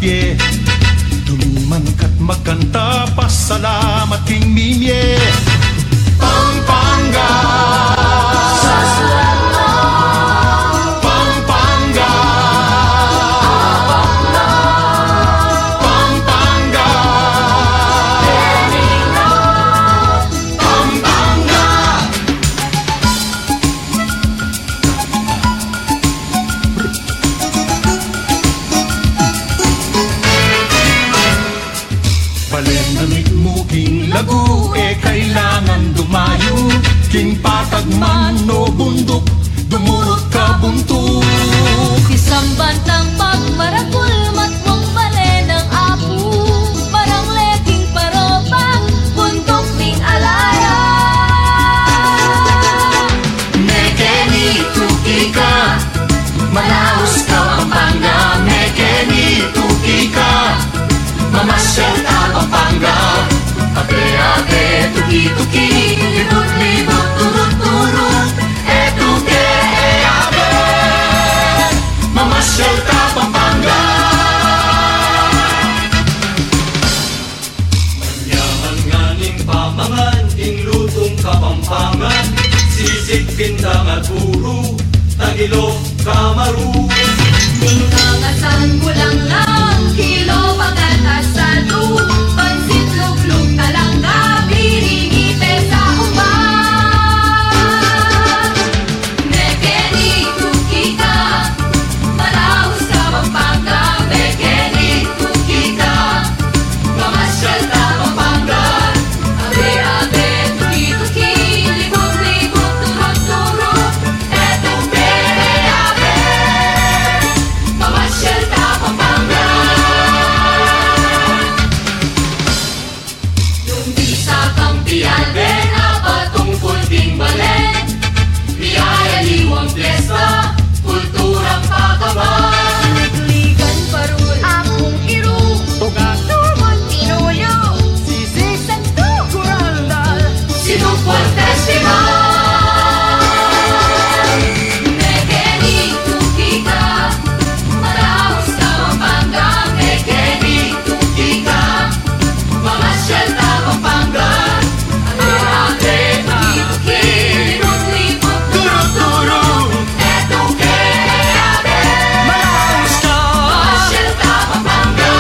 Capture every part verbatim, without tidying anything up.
Pie, dumiman ka't magkanta, pasalamat king mimie. Pampanga, Pampanga, Pampanga, Pampanga. Balen na mitmu king lagu, e kailangan dumayu king patag man o bunduk, dumurut ka buntuk. Isamban nang pagmaragul, matmung balen nang Apu, marangle king parobang, bunduk ning Alara. Mekeni tuki ka, malaus ka Pampanga, mekeni tuki ka, mamasyal ta Pampanga. Abe, abe, tuki, tuki, libut, libut, turut, turut, e tuke, e abe, mamasyal ta Pampanga. Manyaman ngening pamangan, ing lutung Kapampangan, sisig, bintang at puru, tagilok, kamaru. Ning kangasan, bulanglang, kilo, bagat, asado, pansit, luglug, talangga, biringi, pesa, umba. Mekeni tuki ka, malaus ka Pampanga, mekeni tuki ka, mamasyal ta Pampanga. Abe, abe, tuki, tuki, libut, libut, turut, turut, e tuke, e abe, mamasyal ta Pampanga. Nung bisa kang pialbe, apatungkul king balen, miyayaliwang piesta, kulturang pakaban. Ligligan, parul, apung iru, tuga, tumun, pinuyu, sisig, santu, guraldal, sinukul, festival. Mekeni tuki ka, malaus ka Pampanga, mekeni tuki ka, mamasyal ta Pampanga. Abe, abe, tuki, tuki, libut, libut, turu-turu, e tuke, e abe, malaus ka, mamasyal ta Pampanga.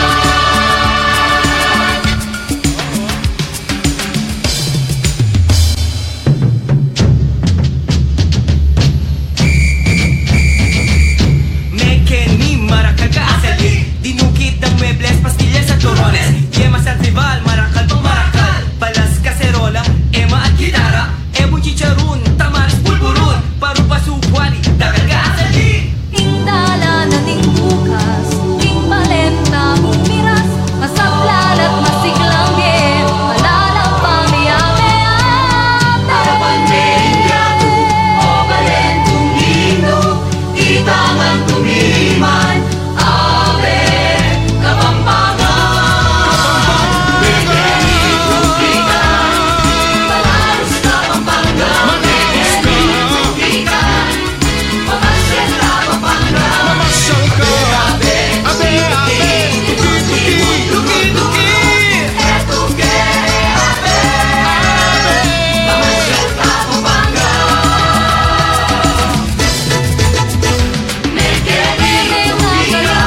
Mekeni, Maracalga, Asalin, dinukit dang muebles, pastillas at lorones, yemas at rival, marakal pang marakal, palas, kaserola, ema at gitara, ebun, chicharun, tamaris, bulburun, paru, pasu, buali, dakal ka, Asalin. Ing dalan na ning bukas, ing balen tamung miras, masaplal at masiglang e, malalam pamiyabe-abe. Tarapan me ing yatu, o balen kung Ginung, ita man tumiman, abe, Kapampangan. Mekeni tuki ka, malaus ka Pampanga, mekeni tuki ka, mamasyal ka Pampanga. Mamasyal ka. Abe, abe, tuki, tuki, tuki, tuki. E tuke, abe, abe, mamasyal ka Pampanga. Mekeni tuki ka,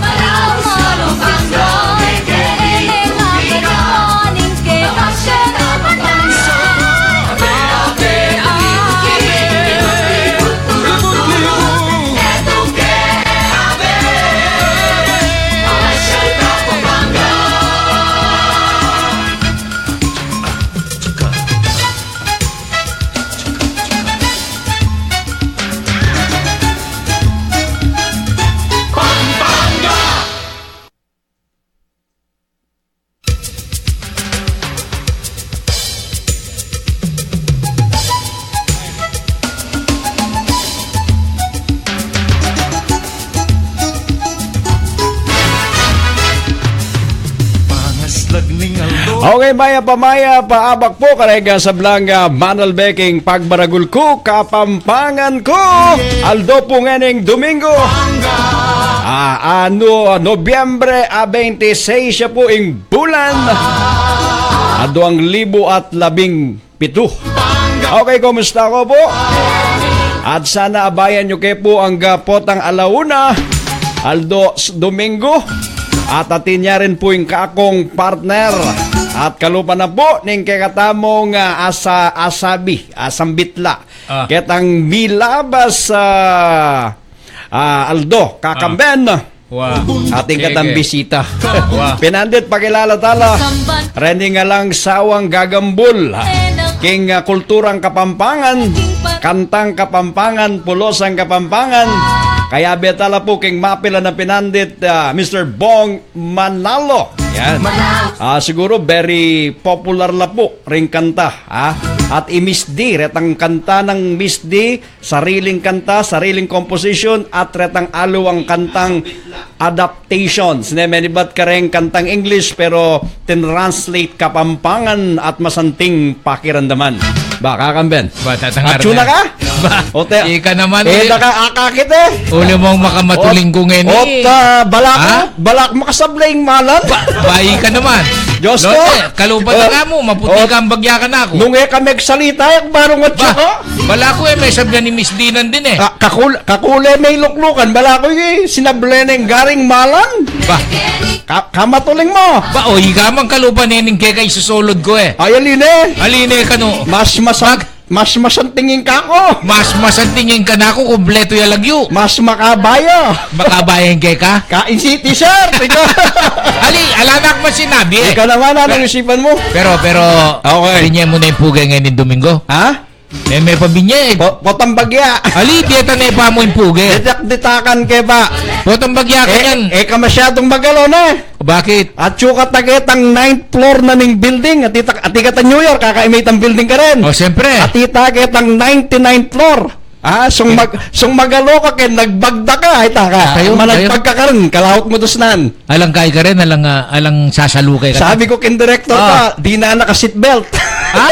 malaus ka Pampanga, mekeni tuki ka, mamasyal ka Pampanga. Pangaslag ning aldo. Okay, mayap a mayap a abak pu kareng sablang, ah, manalbe king pagmaragul ku, Kapampangan ku. Aldo pu ngening Domingo. Ah, ah, Ano, Nobyembre a bente seis ya pu ing bulan a duang libu at labing pitu. Okay, kumusta ko pu? At sana abayan yu ke pu angga potang ala una, aldo s-, Domingo. At atin ya rin pu ing kakung partner. At kalupa na pu ning kekatamung, ah, asa-, asabi, asambit la. Ah. Ketang milabas, ah, ah, aldo, kakamben. Ah. Wa. Atin katang bisita. Wa. Pinandit pakilala tala. Reni nga lang sawang gagambul king, ah, kulturang Kapampangan, kantang Kapampangan, pulosang Kapampangan. Kaya betala pu king mapilan a pinandit, ah, Mister Bong Manalo. Yan. Ah, siguro very popular la pu ring kanta, ah. At i Miss D, retang kanta nang Miss D, sariling kanta, sariling composition, at retang aliwang kantang adaptations. Ne, menibat kareng kantang English, pero tinranslate Kapampangan at masanting pakiramdaman. Ba, kakamben? Ba, tatang Arnel. Atsu na ka? Ba, o, te, ika naman, eh, uli. Naka, akakit, eh. Uli mong makamatuling ko ngayon, eh. Ot, ah, balak mo, ha? Balak makasabla ing malan. Ba, ba, ika naman. Diyos ko. Lote, kalupa na ka mo, maputi ka ang bagya ka na ako. Nung e ka megsalita, e, barung atsu ka. Bala ko, e, me sabyan ni Miss Dinan din, e. Ka-, kakul-, kakule me luklukan, bala ko, e, sinable neng garing malan. Ba? Ka-, kamatuling mo. Ba, o, ika mang kalupa ne ning keka isusulod ko, e. Ay, aline. Aline ka, no? Mas masag- Mas masanting ing kako. Mas masanting ing kanako, kumpleto ya lagyu. Mas makabaya. Makabaya ing keka? Kain City, sir. Tingnan. Ali, ala na akong sinabi, e. Ika naman, anong isipan mo? Pero, pero, okay. Binye mo na ing puge ngeni ning Domingo? Ha? E, me pa binye, e. Po-, potang bagya. Ali, deta ne pa mo ing puge. Ditak-ditakan ke pa. Potang bagya ka niyan. E, e ka masyadong magalo, ne? Bakit? Atyu ka ta ketang ninth floor na ning building. Ati ta-, ati ka ta New York, kakaimit ang building ka rin. O, siyempre. Ati ta ketang ninety-ninth floor. Ah, sung mag-, sung magalo ka ken nagbagda ka, ay ta ka. Tayo, managpag ka rin, kalawat mo dusnan. Alang kai ka rin, alang, ah, alang sasalukay ka. Sabi ko ken director ta, di na naka-seatbelt. Ha?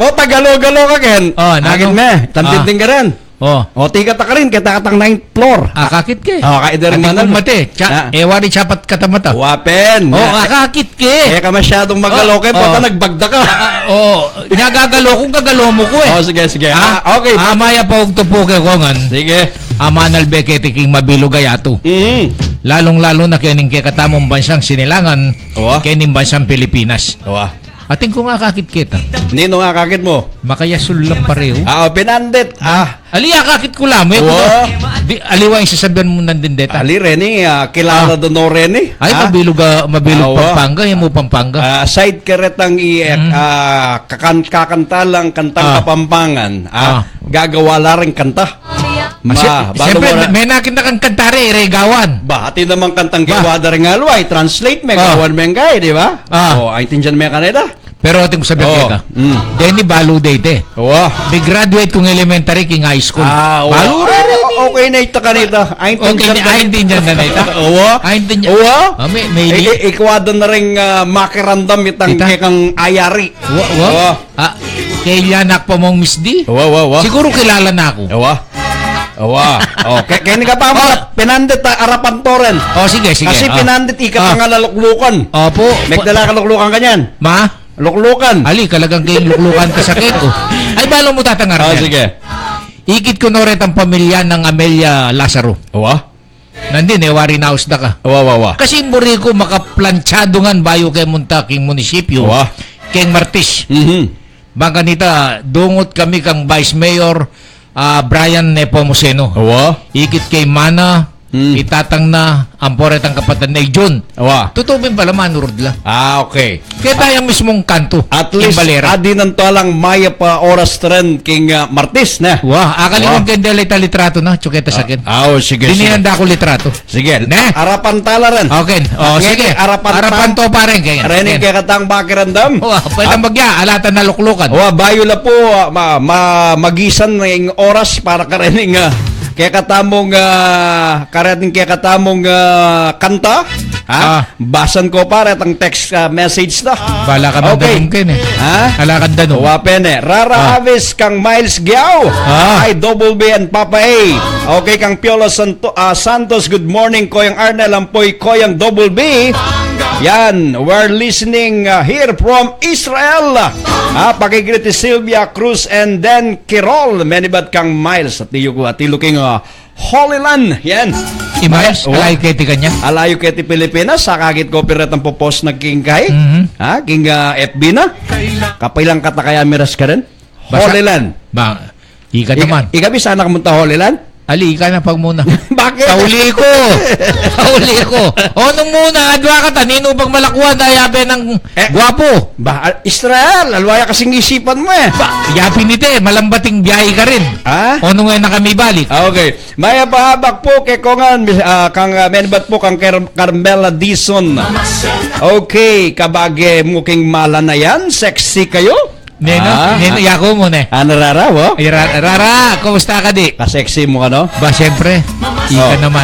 O, tagalo-galo ka ken. O, nanu? Akin me, tambit din ka rin. O. O, tika ta ka rin, keta katang ninth floor. Akakit ke. O, kaya dari manal. Mate. Tsa-, e, wari tsapat katamata. Wapen. O, akakit ke. E ka masyadong magalo ke, pota nagbagda ka. A, a, o, nagagalo kung gagalo mo ko, e. O, sige, sige. Ha? A, okay. Amaya pa ugto po ke kongan. Sige. Amanal be keti king mabilug a yatu. Mhm. Lalong-lalo na kening kekatamung bansang sinilangan, kening bansang Pilipinas. Wa. Atin kung akakit keta. Nino nga akakit mo? Makayasul lang pareho. A, o, pinandit. A. Ali, akakit ku la me. Wa. Di, aliwa ing sasabian mu nandin deta. Ali, reni, a, kilala do no reni. Ay, mabilug, a, mabilug Pampanga, e mu Pampanga. A, aside karetang i, a, kakan-, kakanta lang kantang Kapampangan, a, gagawa la ring kanta. Ma, siyempre, me nakin na kang kanta re, re gawan. Ba, atin namang kantang gawa da ring aliwa, i-translate me, gawan me ngeni, di ba? A. O, aintindian me kanita. Pero atin ku sabian keka. Mm. Deni balu de ite. Wa. Di graduate kung elementary king high school. A, wa. Balu re, re, re. Okay na ita kanita. Aintindian na ita. Wa. Aintindian. Wa. A, me, me, i-, i-, ikwa da na ring, a, makiramdam itang kekang ayari. Wa, wa. Wa. A, kailan ak pa mong Miss D? Wa, wa, wa. Siguro kilala na aku. Wa. Wa. O, ke-, keni ka pa mo, pinandit, a, arapan to rin. O, sige, sige. Kasi pinandit ika pa nga laluklukan. Opo. Megdala ka luklukan kanyan. Ma? Luklukan. Ali, kalagang keng luklukan ka sakit, o. Ay, balo mu tatangar. O, sige. Ikit ku no retang pamilya nang Amelia Lazaro. Wa? Nandin, e, wari naus da ka. Wa, wa, wa. Kasi buri ku makaplansyadu ngan bayu ke munta king munisipyu. Wa. Keng Martis. Mhm. Bang kanita, dungut kami kang Vice Mayor, a, Brian Nepomuceno. Wa. Ikit kay Mana, itatang na, ampo retang kapatad na i Jun. Wa. Tutu pin pala, manurud la. A, okay. Keta yang mismung kantu. At least, adi nan to alang mayap a oras rin king, a, Martis, ne? Wa, akaliwan ken dela ita litratu na, tsuketa saken. A, o, sige, sige. Dinihan da ku litratu. Sige, ne? Arapan tala rin. Okay. O, sige. Arapan to pa rin, kaya. Rening kekatang pakiramdam. Wa, pwede bagya, alatan na luklukan. Wa, bayu la pu, a, ma-, ma-, magisan ing oras para karening, a, kekatamung, a, karening kekatamung, a, kanta. Ha? Ah. Basan ko pa retang text, ah, message na. Bala ka man. Okay. Danum ken, eh. Ha? Ala kang danum. Wa pene. Rara Ah. Avis kang Miles Giao. Ah. Hi, Double B and Papa A. Okay, kang Piolo Santo-, ah, Santos, good morning, Koyang Arnel, ampo i Koyang Double B. Yan, we're listening, ah, here from Israel. Ah, pakigreet i Sylvia Cruz and then Kirol. Menibat kang Miles. At tiyu ku, at tilu king, ah, Holy Land, yan. I Miles, oh. Alayu keti kanya? Alayu keti Pilipinas, sakakit ko pa retang popost na king kai. Mhm. Ha? King, ah, F B na. Kapilan kata kaya miras karin? Basa. Holy Land. Ba, ika naman. Ika, ika bisa na kamunta Holy Land? Ali, ika na pagmuna. Bakit? Kauli ko. Kauli ko. O, nung muna, adwa ka ta, ninu pang malakuan, ayabe nang Eh, gwapo. Ba, ah, Israel, alwaya kasing isipan mu, eh. Ba, yapin ita, eh, malambat ing biyahe karin. Ah? O nung e na kami balik. Ah, okay. Mayap a abak pu kekong, ah, kang, ah, menibat pu kang Ker-, Carmela Dizon. Okay, kabage mu king mala na yan, sexy kayu? Nenu, ah, nenu, ah. Yaku mu ne. Ano, Rara, wo? Ay, Ra-, Rara, kumusta ka, di? Ka-sexy mu ka, no? Ba, siyempre. Ika naman.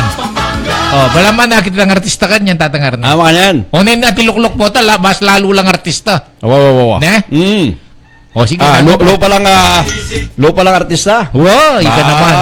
O, bala man akit lang artista kanyan, tatangar na. Tama ka yan. O, nenu, ati lukluk pu ta, la-, mas lalu lang artista. Wa, wa, wa, wa. Ne? Mm. O, sige, ah, lupa lang, ah, lupa lang artista. Wa, ika naman.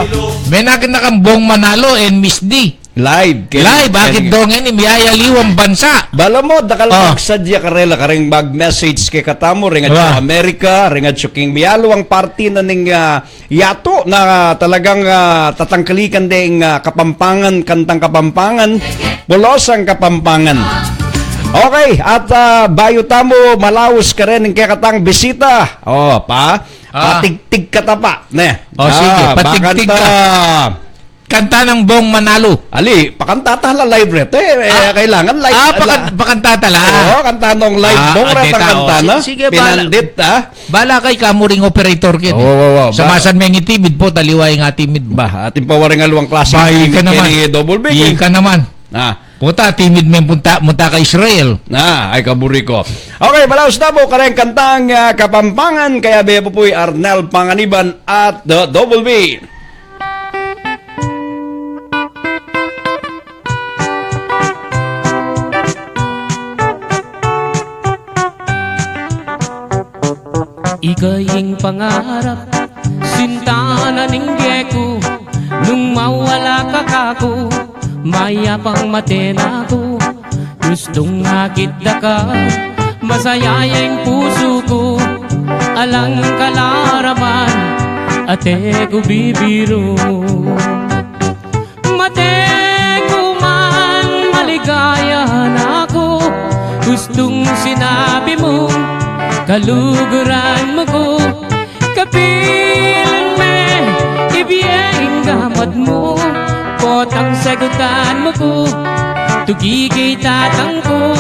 Menakan na kang Bong Manalo and Miss D. Live. Live, akit dong ini, miyayaliwang bansa. Bala mu, dakal magsadya karela, kareng mag-message kekatamu, reng atsu Amerika, reng atsu king miyaliwang parti na ning, ah, yatu na talagang, ah, tatangkalikan deng, ah, Kapampangan, kantang Kapampangan, bulosang Kapampangan. Okay, at, ah, bayu tamu malaus karen ing kekatang bisita. O, pa, ah, patigtig ka ta pa, ne? O, sige, ah, patigtig ka. Kanta nang Bong Manalo. Ali, pakanta ta la live reta, eh. Ah, kailangan live. Ah, pakan-, pakanta ta la. Oo, kanta nong live. Ah, Bong, retang kanta na. Sige, sige, bala. Pinandit, ah. Bala kay kamu ring operator ken, eh. Oo, oo, oo. Samasan meng itimid pu, taliwa ing atimid mu. Ba, atin pa waring aliwang klaseng timid ken i Double B. Ika naman. Ah. Puta, timid meng punta, munta ka Israel. Ah, ay kaburi ko. Okay, malaus na pu kareng kantang, ah, Kapampangan, kayabe pu pu i Arnel Panganiban at the Double B. Ika ing pangarap, sinta na ning bie ku, nung mawala ka kaku, mayap ang mate na ku. Gustung akit da ka, masaya ya ing pusu ku, alang kalaraman, ate ku bibiru. Mate ku man, maligaya na ku, gustung sinabi mu, kaluguran mu ku, kapilan me, ibie ing gamat mu, potang sagutan mu ku, tuki kekatang ku,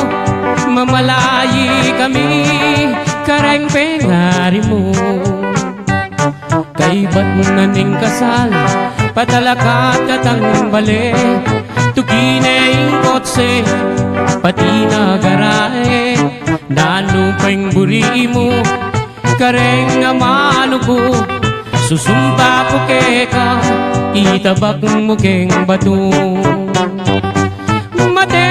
mamalayi kami, kareng pengari mu. Kaybat na ning kasal, patalakat katang bale, tuki ne ing kotse, pati na garahe, nanu pa ing buri mu, kareng amanu ku, susumpa ku keka, itabak mu keng batu. Mate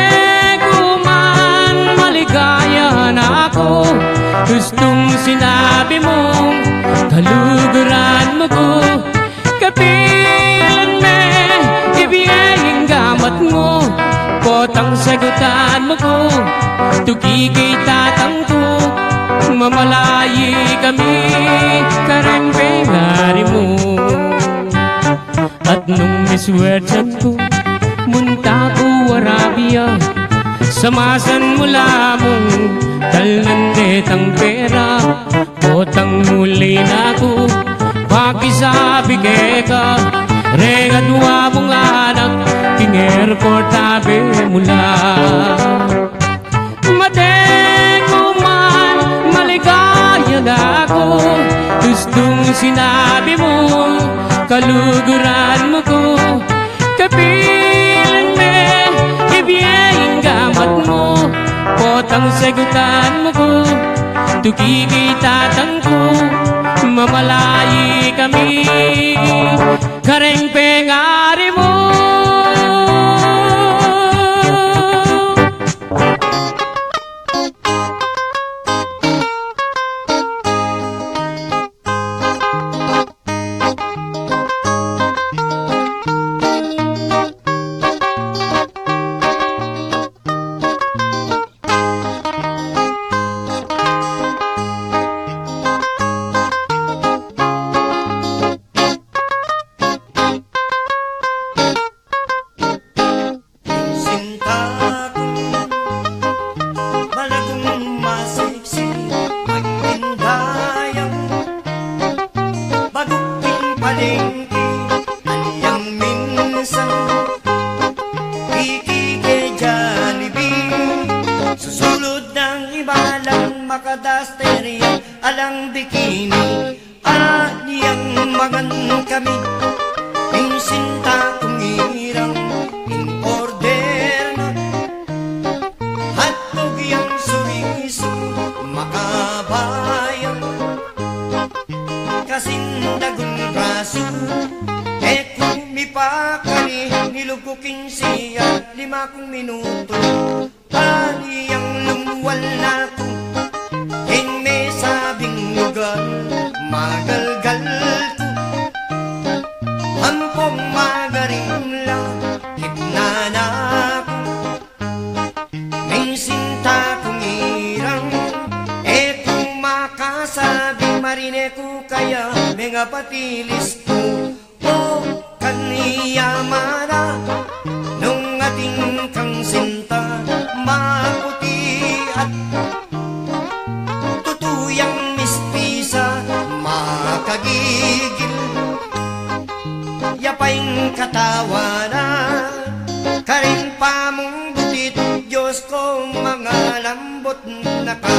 ku man, maligaya na ku, gustung sinabi mu, kaluguran mu ku, kapilan me, ibie ing gamat mu, potang sagutan mu ku, tuki kekatang ku, mamalayi kami, kareng pengari mu. At nung miswerten ku, munta ku Arabia, samasan mu la mung dalnan detang pera, potang muli na ku, pakisabi keka, reng adwa mung anak, king airport abe mu la. Mate ku man, maligaya na ku, gustung sinabi mu, kaluguran mu ku, kapilan me, ibie ing gamat mu, potang sagutan mu ku, tuki kekatang ku, mamalayi kami, kareng pengari mu. Sinta kung malagung masiksi, magtinda yang baguk king palengke, anyang minsan kikike Jollibee, susulud nang ibalang maka-duster yang alang bikini. Anyang mangan kami, ing sinta kung irang, ing order na, hotdog yang surisu, makabayang kasindagun brasu. E ku mipakali, nilug ku king siya, lima kung minutu. Anyang lumual na ku king mesabing lugar, magalgal ku ampong magaring la, kipna na ku ning sinta kung irang. E ku makasabi, marine ku kaya, mengapatilis ku. O kanyamana, nung atin kang sinta, maputi at tutu yang mistisa, makagigil ya pa ing katawan na, karin pa mung butit, Diyos ko, mangalambot na ka.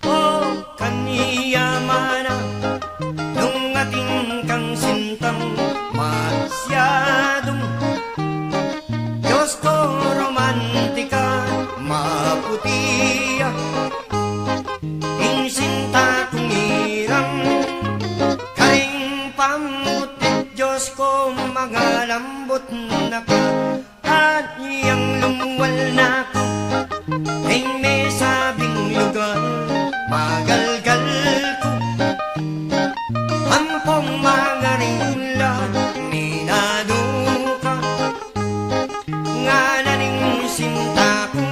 O kanyamana, nung atin kang sintang masyadung, Diyos ko, romantika, maputi ya ing sinta kung irang, karing pambutit, Diyos ko, mangalambot na ka. Anyang lumual na ku king mesabing lugar, magalgal ku ampong mangaring la, minadu ka ngana ning sinta ku.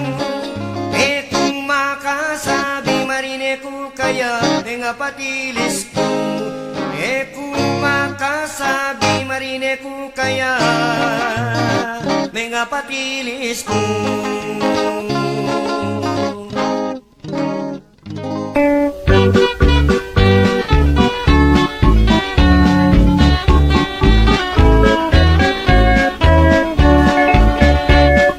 E ku makasabi, marine ku kaya, mengapatilis ku. E ku makasabi, marine ku kaya, mengapatilis ku.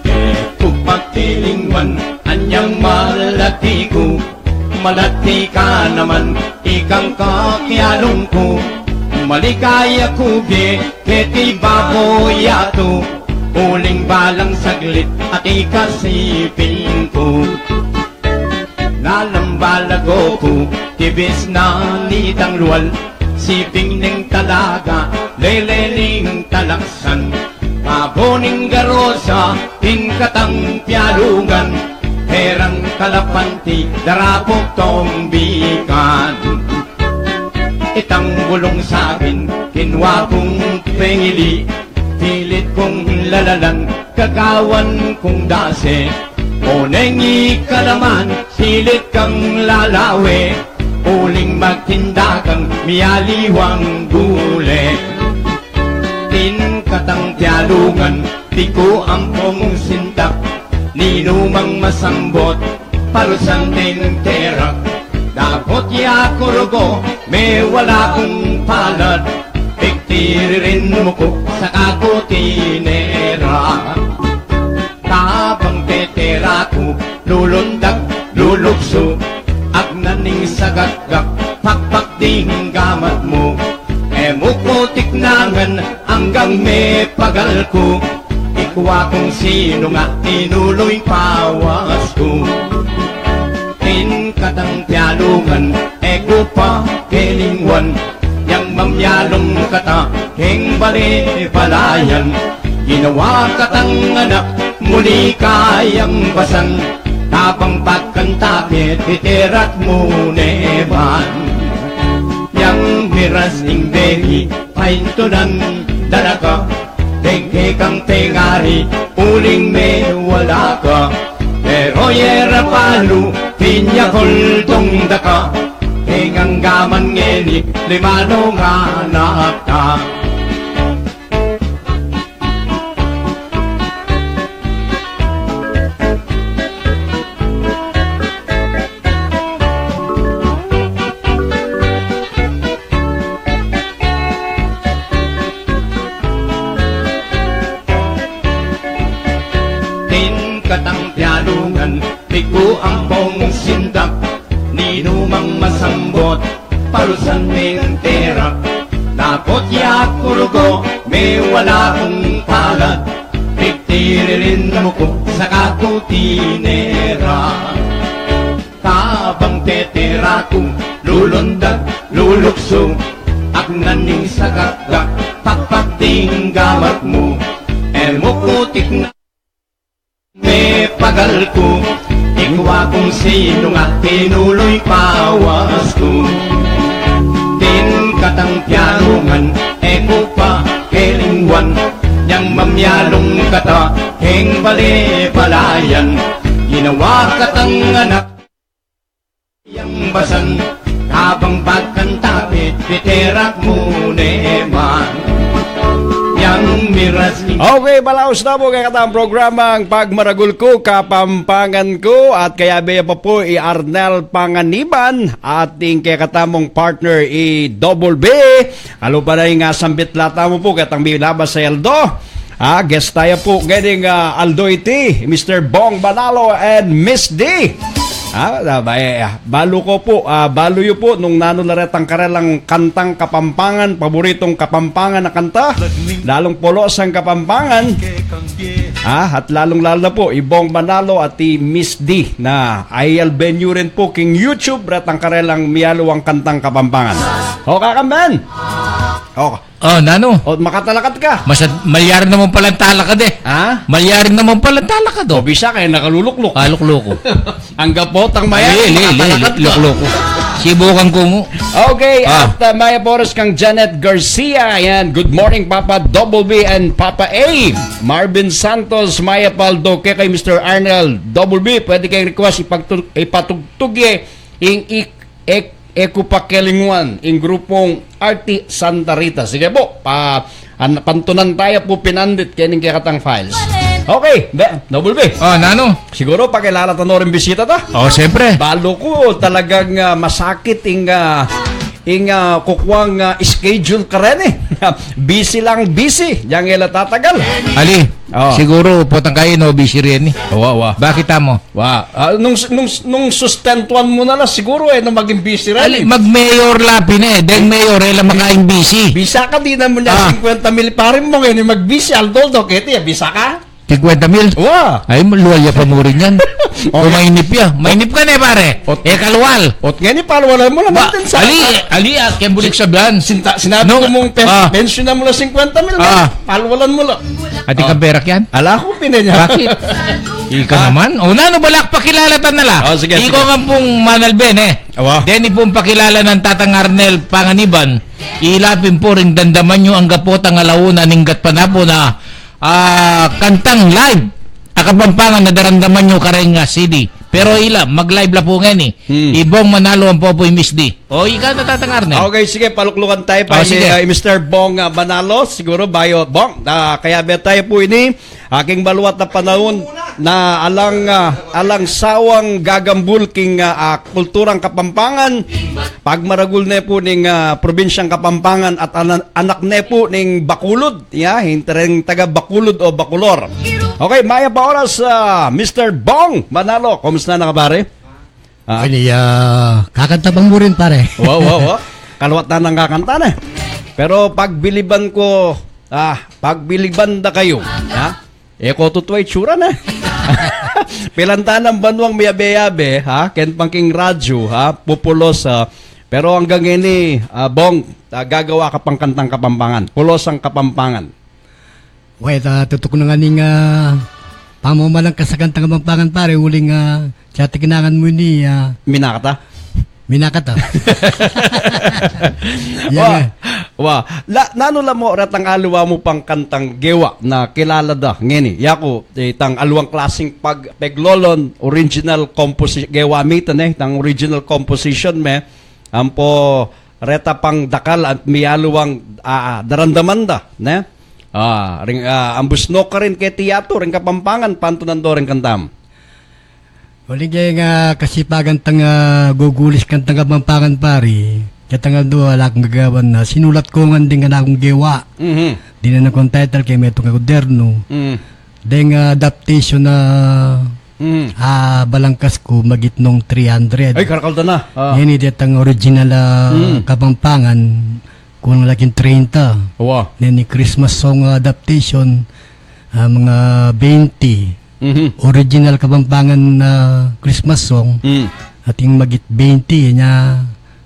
E ku pagtilingwan anyang malati ku, malati ka naman, ikang kakialung ku. Maligaya ku bie keti babo yatu, uling balang saglit at ikasiping ku. Lalam balago ku, tibis na nitang lual, siping ning talaga, lele ning talaksan. Babo ning garosa, ing katang pialungan, perang kalapanti, darapok tong bikan. Itang bulung sabin, kinua kung pengili, pilit kung lalalan, kagawan kung dase. O neng ikalaman, pilit kang lalawe, uling magtinda kang mialiwang gule. Ing katang pialungan, di ku ampong sintak, ninumang masambot, parusan ding terak. Dapot ya ku rugo, mewala kung palad, pigtiririn mu ku, saka ku tinera. Tabang tetera ku, lulundag, luluksu, agnan ning sagakgak, pakpak ding gamat mu. E mu ku tiknangan anggang mepagal ku, ikua kung sinu nga inuluy pawas ku. Ing katang pialungan, e ku pa kelingwan, yang mamialung kata keng bale balayan. Ginawa katang anak, muli kayang basan, tabang pagkanta ke, titerat mu ne ban. Intunan da na ka, deng kekang pengari, uling mewala ka. Pero yera palu, pinya kuldong da ka, keng anggaman ngeni, limano nga anak na. Tin katang pialungan, piku ampong sindak, ninumang masambot, palusan meng terak, napot ya kurugo, mewala kung palad, pigtiririn mu ku, saka ku tinera. Kabang tetera ku, lulundag, luluksu, agnan ning sakakak, pakpak ding gamat mu, e mu ku tikna, mepagal ku, ikwa kung sinu nga tinuluy pawas ku. Tin katang pialungan, e ku pa kelingwan, yang mamialung kata, keng bale-balayan, ginawa katang anak. Yang basan, kabang bagkanta, pit-, piterak mu ne man. Yang miras ni Okay, balaus na pu kekatang programang Pagmaragul Ku, Kapampangan Ku, at kayabe ya pa pu i Arnel Panganiban, ating kekatamung partner i Double B. Alu pa na ing, ah, sambit la tamu pu, ketang milabas a aldo. Ah, guest taya pu, ngeni, ah, aldo iti, Mister Bong Manalo and Miss D. Ah, ah, ba-, eh, ah, balu ku pu, ah, balu yu pu, nung nanu la retang karelang kantang Kapampangan, paboritong Kapampangan a kanta, lalung polosang Kapampangan. Ah, at lalung-lalu na pu, i Bong Manalo at i Miss D na ayalben yu rin pu king YouTube, retang karelang mialuang kantang Kapampangan. O, kakamben. O, Oh, nanu? O, makatalakad ka. Masa-, malyari naman palang talakad e. Ha? Malyari naman palang talakad, O, o. Bisa kaya nakalulukluk. Kalukluku. Angga potang maya, Ali, ali, ali, makatalakad ali, ka. Lukluku. Sibukan ku mu. Okay, Ah. at, uh, mayap a oras kang Janet Garcia. Ayan, good morning, Papa Double B and Papa A. Marvin Santos, mayap a aldo keka, kay Mister Arnold Double B. Pwede keng request, ipagtu-, ipatugtug ye ing ik-, ek-, E ku pa kelingwan ing grupong Arti Santa Rita. Sige pu, pa-, an-, pantunan taya pu pinandit kening kekatang files. Okay, be, Double B. O, nanu? Siguru pakilala ta no ring bisita ta. O, siyempre. Balu ku talagang, ah, masakit ing, ah, ing, ah, kukuang, ah, schedule karen e. Busy lang busy. Yang e la tatagal. Ali, O. siguru potang kayu no, busy rin e. Wa, wa. Bakit mo? Wa, ah, nung, nung, nung sustentuan mu na la, siguru e, nung maging busy rin. Ali, mag-mayor la pin e, deng mayor, e la makaing busy. Bisa ka, dinan mu ne Ah. singkwenta mil, pare, mu ngeni mag-busy, aldo-aldo, keti, e, bisa ka? Singkwenta mil? Wa. Ay, lual ya pa mu rin yan. O. Kung mainip ya. Mainip ka ne, pare. Ot-, E, kalual. Ot ngeni, palualan mu la, Ba, Martin, sa- ali, ali, ah, kaya bulik sabihan. Sinta-, sinabi Nung, ku mung pens-, Ah. pensyunan mu la singkwenta mil, Ah. palualan mu la. Ati Ah. ka berak yan? Ala ku pin e. Bakit? Ika Ah. naman? O, nanu, balak pakilala ta na la. O, sige, Ikaw sige. nga pung manalben e. Awa. Deni pung pakilala nang Tatang Arnel Panganiban, ila pin pu ring dandaman yu angga potang ala una ning gatpanapun a, ah, kantang live a Kapampangan a daramdaman yu kareng, ah, C D. Pero ila, mag-live la pu ngeni. Hmm. I Bong Manalo ampo pu i Miss D. O, ika na, Tatang Arnel. Okay, sige, paluklukan taya pa O, ni, sige. ah, i Mister Bong, ah, Manalo. Siguru bayu, Bong, ah, kayabe taya pu ini, ah, king maluwat a panaun na alang, ah, alang sawang gagambul king, ah, ah, kulturang Kapampangan, pagmaragul ne pu ning, ah, probinsyang Kapampangan at ana-, anak ne pu ning Bacolod, ya, hintereng taga Bacolod o Bacolor. Okay, mayap a oras, ah, Mister Bong Manalo. Kumusta na ka, pare? Ah. Ini, ah, kakanta pa mu rin, pare. Wa, wa, wa. Kaluat na nang kakanta na. Pero pagbiliban ku, ah, pagbiliban da kayu, ha? E ku tutu itsura na. Pilantan nang banuang miyabe-yabe, ha? Ken pang king radyu, ha? Pupulos, ha? Pero anggang ini, ah, Bong, ah, gagawa ka pang kantang Kapampangan. Pulosang Kapampangan. Wait, ah, tutuk na nga ning, ah, pamamalang kasakantang Kapampangan, pare, uling, ah, tiatikinangan mu ini, ah, Minakata? Minakata. Yan Wa, nga. Wa, la, nanu la mo retang aliwa mu pang kantang gewa na kilala da ngeni? Yaku, itang aliwang klasing pag-, peglolon, original composi-, gewa mi ita, ne, itang original composition me, ampo reta pang dakal at miyaliwang, ah, daramdaman da, ne? Ah, ring, ah, ambus no karin keti yatu, ring Kapampangan, pantunan do ring kantam. Uling keng kasipagan tang, ah, gugulis kantang Kapampangan, pari. Ketang aldo, ala kung gagawan na sinulat ku ngan ding kanakung gewa. Mhm. Dinan kung title keng metung a gobyerno. Mm. Deng, ah, adaptation na, Mm. ah, balangkas ku magit nung three hundred. Ay, karakal da na. Ah. Ngeni detang original, ah, Mm. Kapampangan, kulang la king treinta. Wa. Neni Christmas song adaptation, ah, mga twenty. Mhm. Original Kapampangan na Christmas song, Mm. atin magit twenty, nya,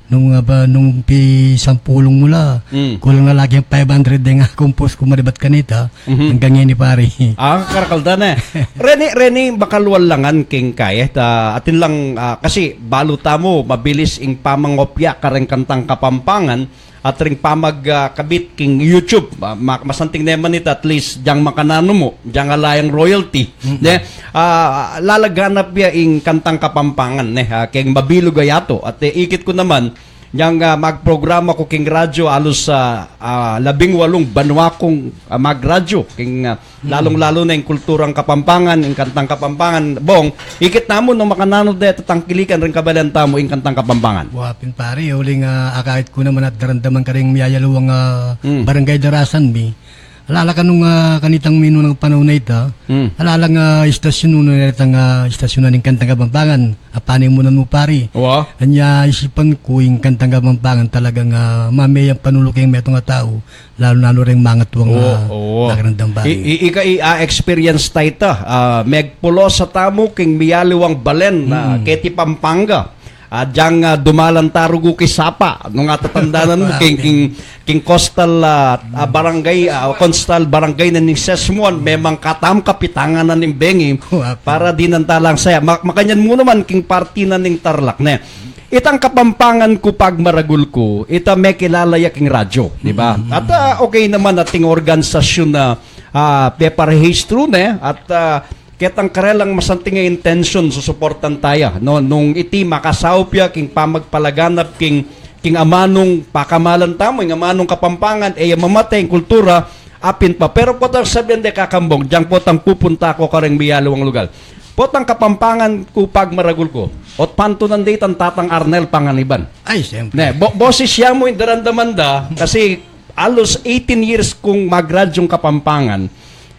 nung, ah, ba, nung pisampulung mu la, Mm. kulang na la king five hundred deng compose ku maribat kanita, Mhm. anggang ngeni, pari. Ah, karakal da ne. Reni, reni, bakal walangan king kaya, ta, atin lang, ah, kasi balu tamu, mabilis ing pamangopya kareng kantang Kapampangan, at ring pamag, ah, kabit king YouTube, ah, ma-, masanting ne man ita, at least, dyang makananu mu, dyang ala yang royalty, Mm. ne? Ah, lalaganap ya ing kantang Kapampangan, ne? Ah, keng mabilug a yatu. At, eh, ikit ku naman, dyang, ah, magprograma ku king radyo, alus, ah, ah, labing walung banua kung, ah, magradyo, king, ah, lalung-lalu na ing kulturang Kapampangan, ing kantang Kapampangan. Bong, ikit namu nung makananu de tatangkilikan ring kabalen tamu ing kantang Kapampangan. Wa pin, pari, uling, ah, akakit ku naman at daramdaman karing miyayaluang, ah, Mm. barangay darasan mi. Ala la kanung, ah, kanitang minunang panaun a ita. Mm. Ala lang, ah, istasyon nung retang, ah, istasyonan ing kantang Kapampangan. Apani mu na mu, pari. Wa. Anya isipan ku ing kantang Kapampangan talagang, ah, mameyang panulu keng metung a tau. Lalu-lalu reng mangatuang, Oo, ah, oo. pakiramdam, pari. I, i, ika, i, ah, experience ta ita, ah, megpulos a tamu king miyaliwang balen, ah, Mm. keti Pampanga. Ah, dyang, ah, dumalan ta rugu king sapa, nung atatandanan mu, king, king, king coastal, ah, ah, barangay, ah, coastal barangay na ning Sesmuan, memang katam kapitangan na ning bengi, Wa pin. para dinan ta lang saya. Ma-, makanyan mu naman king parti na ning Tarlac, ne? Itang Kapampangan ku pagmaragul ku, ita mekilala ya king radyo, di ba? Mm. At, ah, okay naman ating organisasyon na, ah, peparehistru ne, at, ah, ketang karelang masanting a intensyon susuportan taya, no? Nung iti makasaup ya king pamagpalaganap king, king amanung pakamalan tamu, ing amanung Kapampangan, e ya mamate ing kultura, apin pa. Pero potang sabian de, Kakambong, dyang potang pupunta ku kareng miyaliwang lugal. Potang Kapampangan ku pagmaragul ku, ot pantunan de itang Tatang Arnel Panganiban. Ay, siyempre. Ne, bo-, boses ya mu ing daramdaman da, kasi alus eighteen years kung magradyong Kapampangan,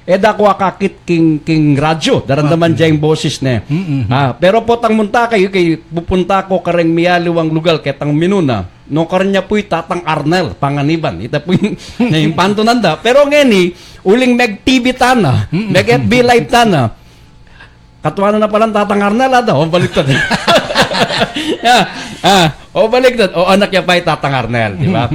e da ku akakit king, king radyo, daramdaman Wa- dya ing boses ne. Mm-mm. Ah, pero potang munta kayu, kay pupunta ku kareng miyaliwang lugal, ketang minuna, nukarin ya pu i Tatang Arnel Panganiban. Ita pu ing, na ing pantunan da. Pero ngeni, uling meg-T V tana, Mm-mm. meg-F B Live tana. Katuanan na palang Tatang Arnel, ada? O, baliktad. Ah, ah, o, baliktad. O, anak ya pa i Tatang Arnel, di ba?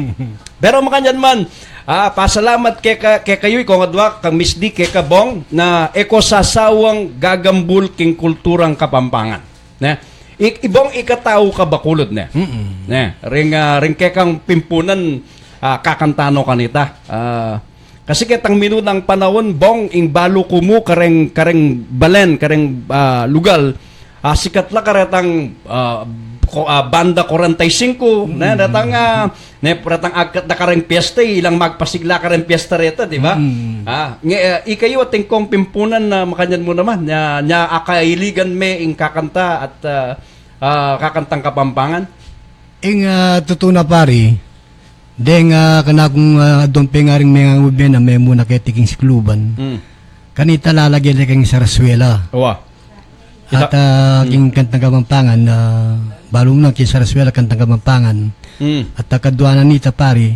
Pero makanyan man, ah, pasalamat keka, kekayu, ikong adwa, kang Miss D, keka Bong, na e ko sasawang gagambul king kulturang Kapampangan. Ne? I-, ibong ikatau ka Bacolod, ne? Mm-mm. Ne? Ring, ah, ring kekang pimpunan, ah, kakanta no kanita. Ah, Kasi ketang minunang panaun, Bong, ing balu ku mu kareng, kareng balen, kareng, ah, lugal, ah, sikat la karetang, ah, ko-, ah, banda kuarenta y singko, ne, Mm. retang, ah, ne, retang agkat da kareng piyesta, ilang magpasigla kareng piyesta reta, di ba? Mm. Ah, nge, ah, ikayu atin kong pimpunan na makanyan mu naman, nya, nya akailigan me ing kakanta at, ah, ah, kakantang Kapampangan? Ing, ah, tutu na, pari, deng, ah, kanakung, ah, adwang pengaring mengangubyan a memuna keti king sikluban. Mm. Kanita lalage de king saraswela. Wa. At, ah, Mm. king kantang Kapampangan, ah, balu mu na king saraswela kantang Kapampangan. Mm. At, ah, kadwa na nita, pari,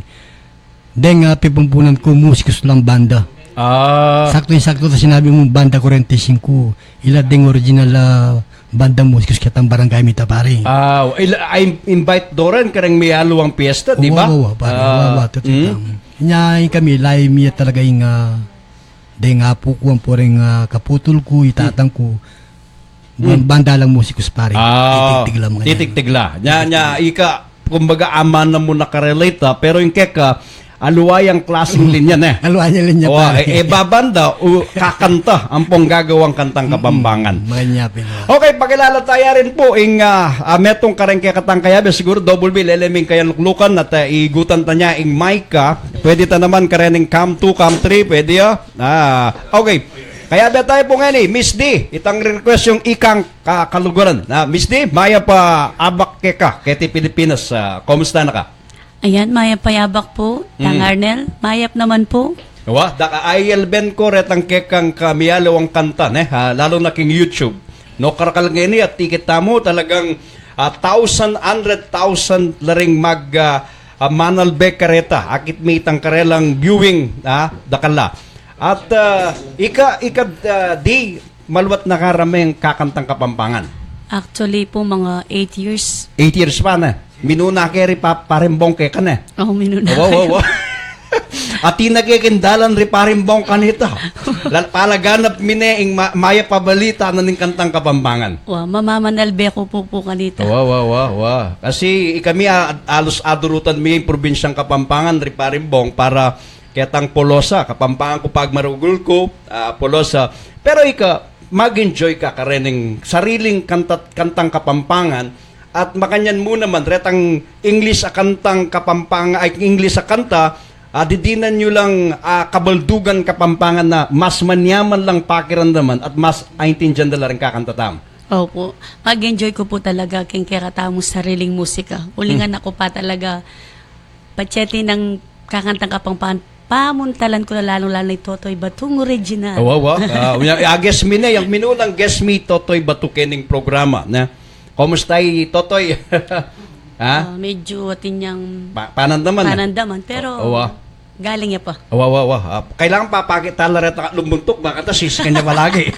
deng, ah, pipumpunan ku, musikus lang banda. Ah. Sakto, sakto ta sinabi mu, banda kuarenta y singko. Ila deng original, ah, banda musikus ketang barangay mi ta, pari. Ah, ila, ay, invite do ren kareng miyaluang piyesta, di ba? Wa, wa, pari, Ah, wa, wa, tutu mm. Nya, ing kami, layi mi ya talaga ing, ah, deng apu ku, ampo reng, ah, kaputul ku, i tatang ku. Ban-, Mm. banda lang musikus, pari. Ah, titigtig lang, mga titigtig lang. Nya, nya, ika, kumbaga, aman na mu nakarelate, ha? Pero ing keka, Aliwa yang klaseng linya, ne? Aliwa yang linya, pare. E, e, babanda, u, kakanta, ampong gagawang kantang Kapampangan. Manyapin. Okay, pakilala taya rin po ing, ah, ah, metung kareng kekatang kayabe, siguru double B, lele ming kayaluklukan at, ah, igutan ta ne ing mic, ah. Pwede ta naman kareng cam two, cam three, pwede, ah. Ah, okay. Kayabe tayu pu ngeni, Miss D, itang request yung ikang ka-, kaluguran. Ah, Miss D, mayap a abak keka, keti Pilipinas, ah, kumusta na ka? Ayan, mayap a abak pu, Tang Arnel, mayap naman pu. Wa, daka ayalben ku retang kekang kamiyaliwang kanta, ne? Ah, lalu na king YouTube. No, karakal ngeni at ikit tamu talagang, ah, thousand, hundred thousand la ring mag, ah, ah, manalbe kareta. Akit mi itang karelang viewing, ah, dakal la. At, ah, ika, ika, ah, D, maluat na ka rameng kakantang Kapampangan? Actually pu, mga eight years. Eight years pa, ne? Minuna ke ri pa-, Pareng Bong keka, ne? O, minuna. Wa, wa, wa. Atin na ke king dalan ri Pareng Bong kanita. Lal-, palaganap mi ne ing ma-, mayap a balita na ning kantang Kapampangan. Wa, mamamanalbe ku pu, pu kanita. Wa, wa, wa, wa. Kasi ikami, a-, alus adurutan mi ing probinsyang Kapampangan ri Pareng Bong para ketang Polosa, Kapampangan ku pagmarugul ku, ah, Polosa. Pero ika, mag-enjoy ka karening sariling kanta, kantang Kapampangan, at makanyan mu naman, retang English a kantang Kapampangan, ay, English a kanta, ah, didinan yu lang, ah, kabaldugan Kapampangan na mas manyaman lang pakiramdaman at mas aintindian da la ring kakanta tamu. Opu. Mag-enjoy ku pu talaga king kekatamung sariling musika. Ulingan aku pa talaga, patse iti nang kakantang Kapampangan, pamuntalan ku la, lalung-lalu na i Totoy Batu, ing original. Wa, wa. Ah, ya, ya, guest mi ne, yang minunang guest mi, Totoy Batu, kening programa, ne? Kumusta i Totoy? Ha? Ah, medyo atin yang Pa-, panandaman, ne? Panandaman, pero O, wa. galing ya pa. Wa, wa, wa. Ah, kailangan papakita la reta lumubuntuk, baka ta sisikan ya palagi.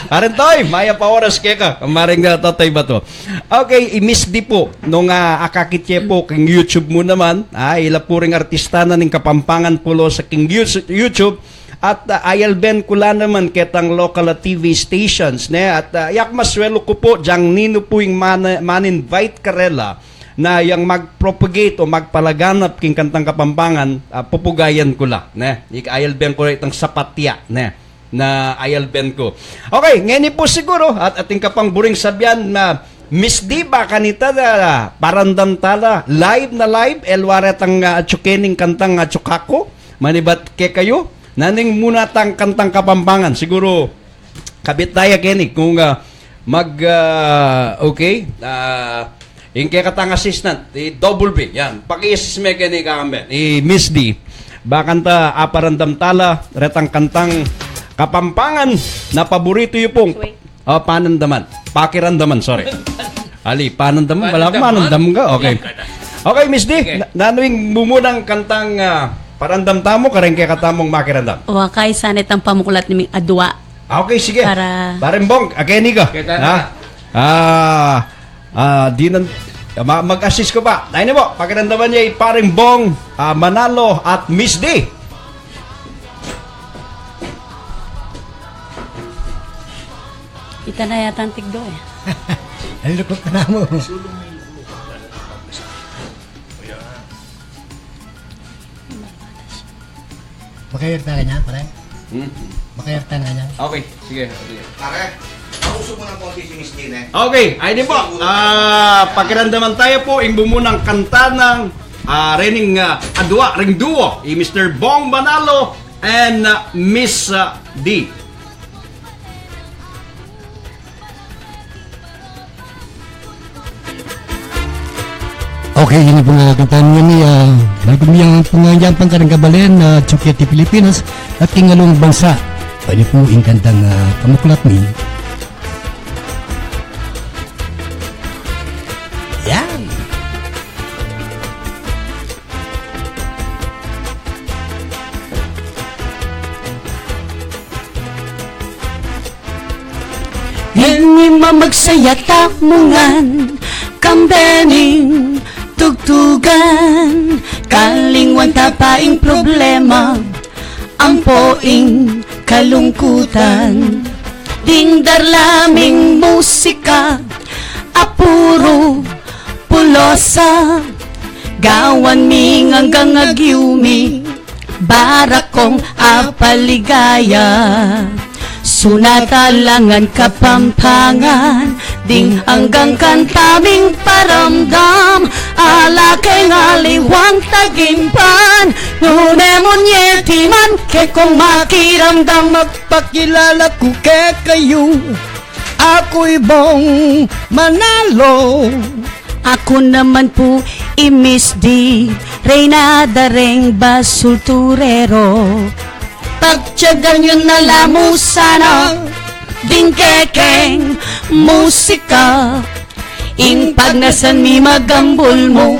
Pare Toy, mayap a oras keka, Pare, ah, Totoy Batu. Okay, i Miss D pu, nung, ah, akakit ye pu king YouTube mu naman, ah, ila pu ring artista na ning Kapampangan Polosa king Yus-, YouTube, at, ah, ayalben ku la naman ketang local, ah, T V stations, ne? At, ah, yak maswelu ku pu, diang ninu pu ing mana-, man-invite karela na yang mag-propagate o magpalaganap king kantang Kapampangan, ah, pupugayan ku la, ne? Ika ayalben ku la itang sapat ya, ne? Na ayalben ku. Okay, ngeni pu siguru, at atin ka pang buring sabian na Miss D, baka nita da, paramdam tala, live na live, e la retang, ah, atsu kening kantang, ah, atsu kaku, manibat kekayu, nanu ing muna tang kantang Kapampangan, siguru, kabit daya keni, kung, ah, mag, ah, okay, ah, ing kekatang assistant, i Double B, yan, paki-assist me keni kakambe, i Miss D, baka nita aparamdam tala, retang kantang Kapampangan, na paboritu yu pung Wait. Ah, panandaman. Pakiramdaman, sorry. Ali, panandaman, bala ku manandam ka. Okay. Okay, Miss D, Sige. na-, nanu ing mumunang kantang, ah, paramdam tamu, kareng kekatamung makiramdam? Wa, kaysa nitang pamuklat ning adua. Ah, okay, sige. Para Pare Bong, akeni ka. Kita Ha? na. Ah, ah, di nan-, ma-, mag-assist ku pa. Tayo na po, pakiramdaman niya i Pare Bong, ah, Manalo at Miss D. Ita na yata ang tigdo eh. Ang lukot na mo. Makayagta ka niya, pare? Hmm? Makayagta ka niya? Okay, sige, sige. Pare, pauso mo ng konti si Miss Jean, eh. Okay, ay di po. Ah, pakiramdaman tayo po, ing bumunang kanta ng, ah, rening, ah, adua, ring duo, i Mister Bong Manalo and, ah, Miss, ah, D. Okay, ini pung, ah, kanta niya ni, ah, bago niyang pung, ah, yang pangkarang kabalen, ah, Chuketi Pilipinas, at king alung bansa. Pwede po ing kantang, ah, pamuklat ni. Yan. Ini mamagsaya tamu ngan, kambe ning tugtugan, kalingwan ta pa ing problema, ampo ing kalungkutan. Ding darla ming musika, a puru pulosa, Gawan ming anggang agyumi, barakong apaligaya. Sunat alang Kapampangan, ding anggang kanta ming paramdam, ala keng aliwang tagimpan, nune munyeti man kekong makiramdam. Magpakilala ku kekayu, aku i Bong Manalo. Aku naman pu i Miss D, reyna da reng basulturero. Pagtyagan yu na la mu sana ding kekeng musika, ing pagnasan mi magambul mu,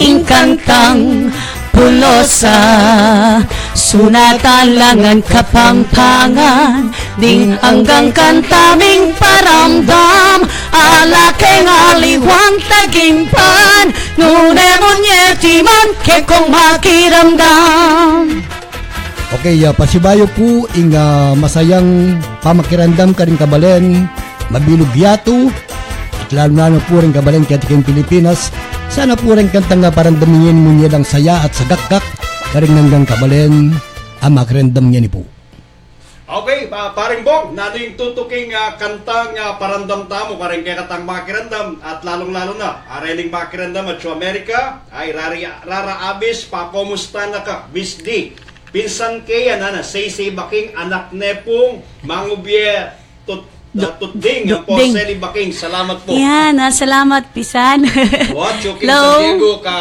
ing kantang Pulosa. Sunat alang Kapampangan, ding anggang kanta ming paramdam, ala keng aliwang tagimpan, nune munyeti man kekong makiramdam. Okay, ah, pasibayu pu ing, ah, masayang pamakiramdam karing kabalen mabilug yatu, at lalu-lalu pu ring kabalen keti king Pilipinas. Sana pu ring kantang, ah, paramdam ngeni munyedang saya at sagakgak karing anggang kabalen a makiramdam ngeni pu. Okay, ah, Paring Bong, nanu ing tutuking, ah, kantang, ah, paramdam tamu karing kekatang makiramdam, at lalung-lalu na, ah, rening makiramdam atyu Amerika, ay rara, rara abis, pakomusta na ka, Miss D? Pinsan ke yan, ana, Seisei Baking, anak ne pung mangubie tut-, tut-, tutding, ampo Seli Baking. Salamat pu. Yan, ah, salamat, pisan. Watch you, San Diego, ka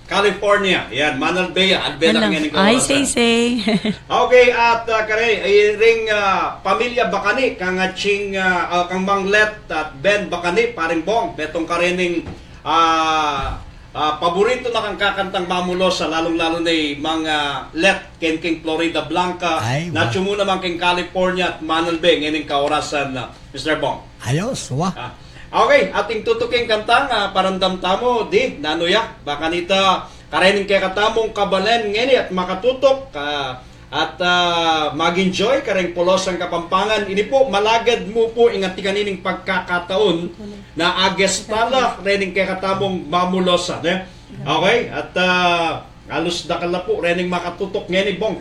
California. Yan, Manalbe ya, albe na ngeni. Ay, Seisei. Okay, at, ah, kare, eh, ring, ah, pamilya Bacani, kang atsing, ah, ah, kang Mang Let at Ben Bacani, Paring Bong, metung karening, ah, ah, paborito na kang kakantang Mamulosa, lalung-lalu na i Mang, ah, Let, ken king Floridablanca, ay, na atyu mu naman king California at Manalbe ngening kaorasan, ah, Mister Bong. Ayos, wa. Ah, okay, ating tutuking kantang, ah, paramdam tamu, D, nanu ya, baka nita, karening kekatamung kabalen ngeni at makatutuk, ah, at, ah, mag-enjoy kareng Pulosang Kapampangan. Ini pu, malagad mu pu ing ating kanining pagkakataun na agesta la rening kekatamung Mamulosa, ne? Okay? At, ah, alus dakal na pu rening makatutuk ngeni, Bong.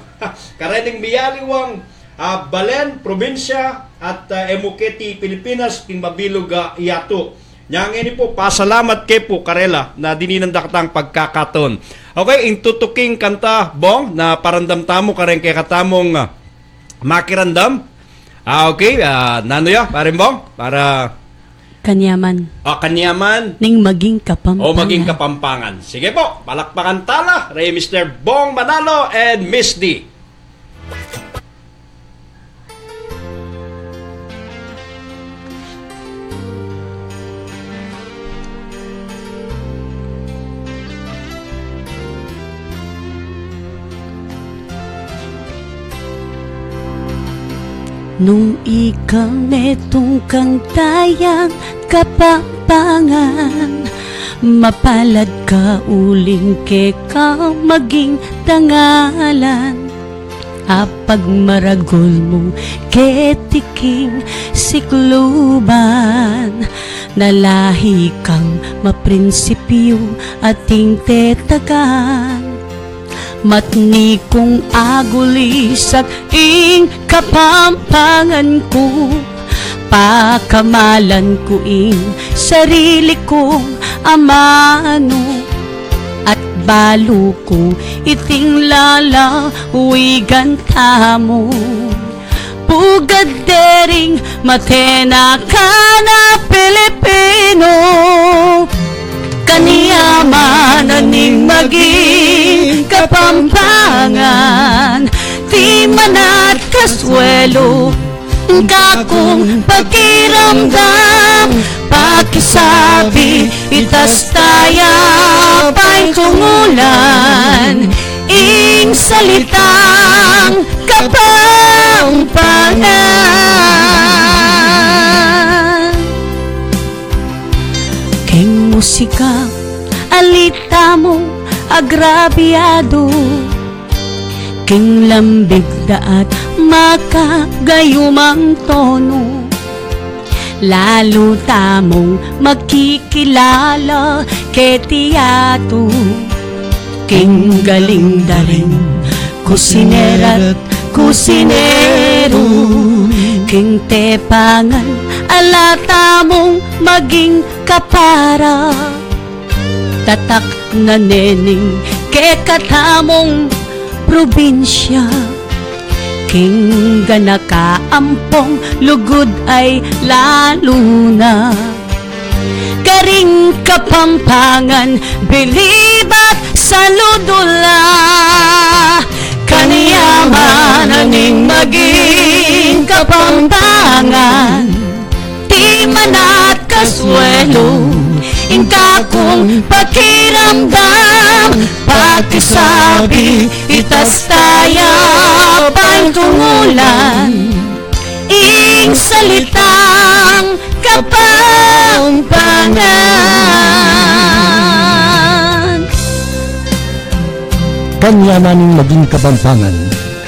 Karening miyaliwang, ah, balen, probinsya, at, ah, e mu keti Pilipinas, king mabilug a yatu. Nya ngeni pu, pasalamat ke pu karela na dininan da katang pagkakataun. Okay, ing tutuking kanta, Bong, na paramdam tamu kareng kekatamung, ah, makiramdam. Ah, okay, ah, nanu ya, Paring Bong? Para Kanyaman. Ah, Kanyaman. Ning maging Kapampangan. O, maging Kapampangan. Sige pu, palakpakan tala rey Mister Bong Manalo and Miss D. Nung ika metung kang tayang Kapampangan, mapalad ka uling keka maging dangalan. Apagmaragul mu keti king sikluban, nalahi kang maprinsipyu ating tetagan. Matni kung agulisak ing Kapampangan ku, pakamalan ku ing sarili kung amanu, at balu ku iting lalawigan tamu. Pugad dering matenakan a Pilipinu, kanyaman na ning maging Kapampangan, di manat kaswelu, kakung pakiramdam, pakisabi, itas taya pa'y tungulan, ing salitang Kapampangan. Keng musika, ali tamu agrabyadu, king lambig da at makagayumang tonu. Lalu tamung makikilala keti yatu, king galing da ring kusinera't kusineru, king tepangan ala tamung maging kapara. Tatak na ne ning kekatamung probinsya, king ganaka ampong lugud ay lalu na. Karing Kapampangan, bilib at saludo la, kanyaman na ning maging Kapampangan. Timanat kaswelu ing kakung pakiramdam, pakisabi, itas taya pang tungulan ing salitang Kapampangan. Kanyaman ning maging Kapampangan,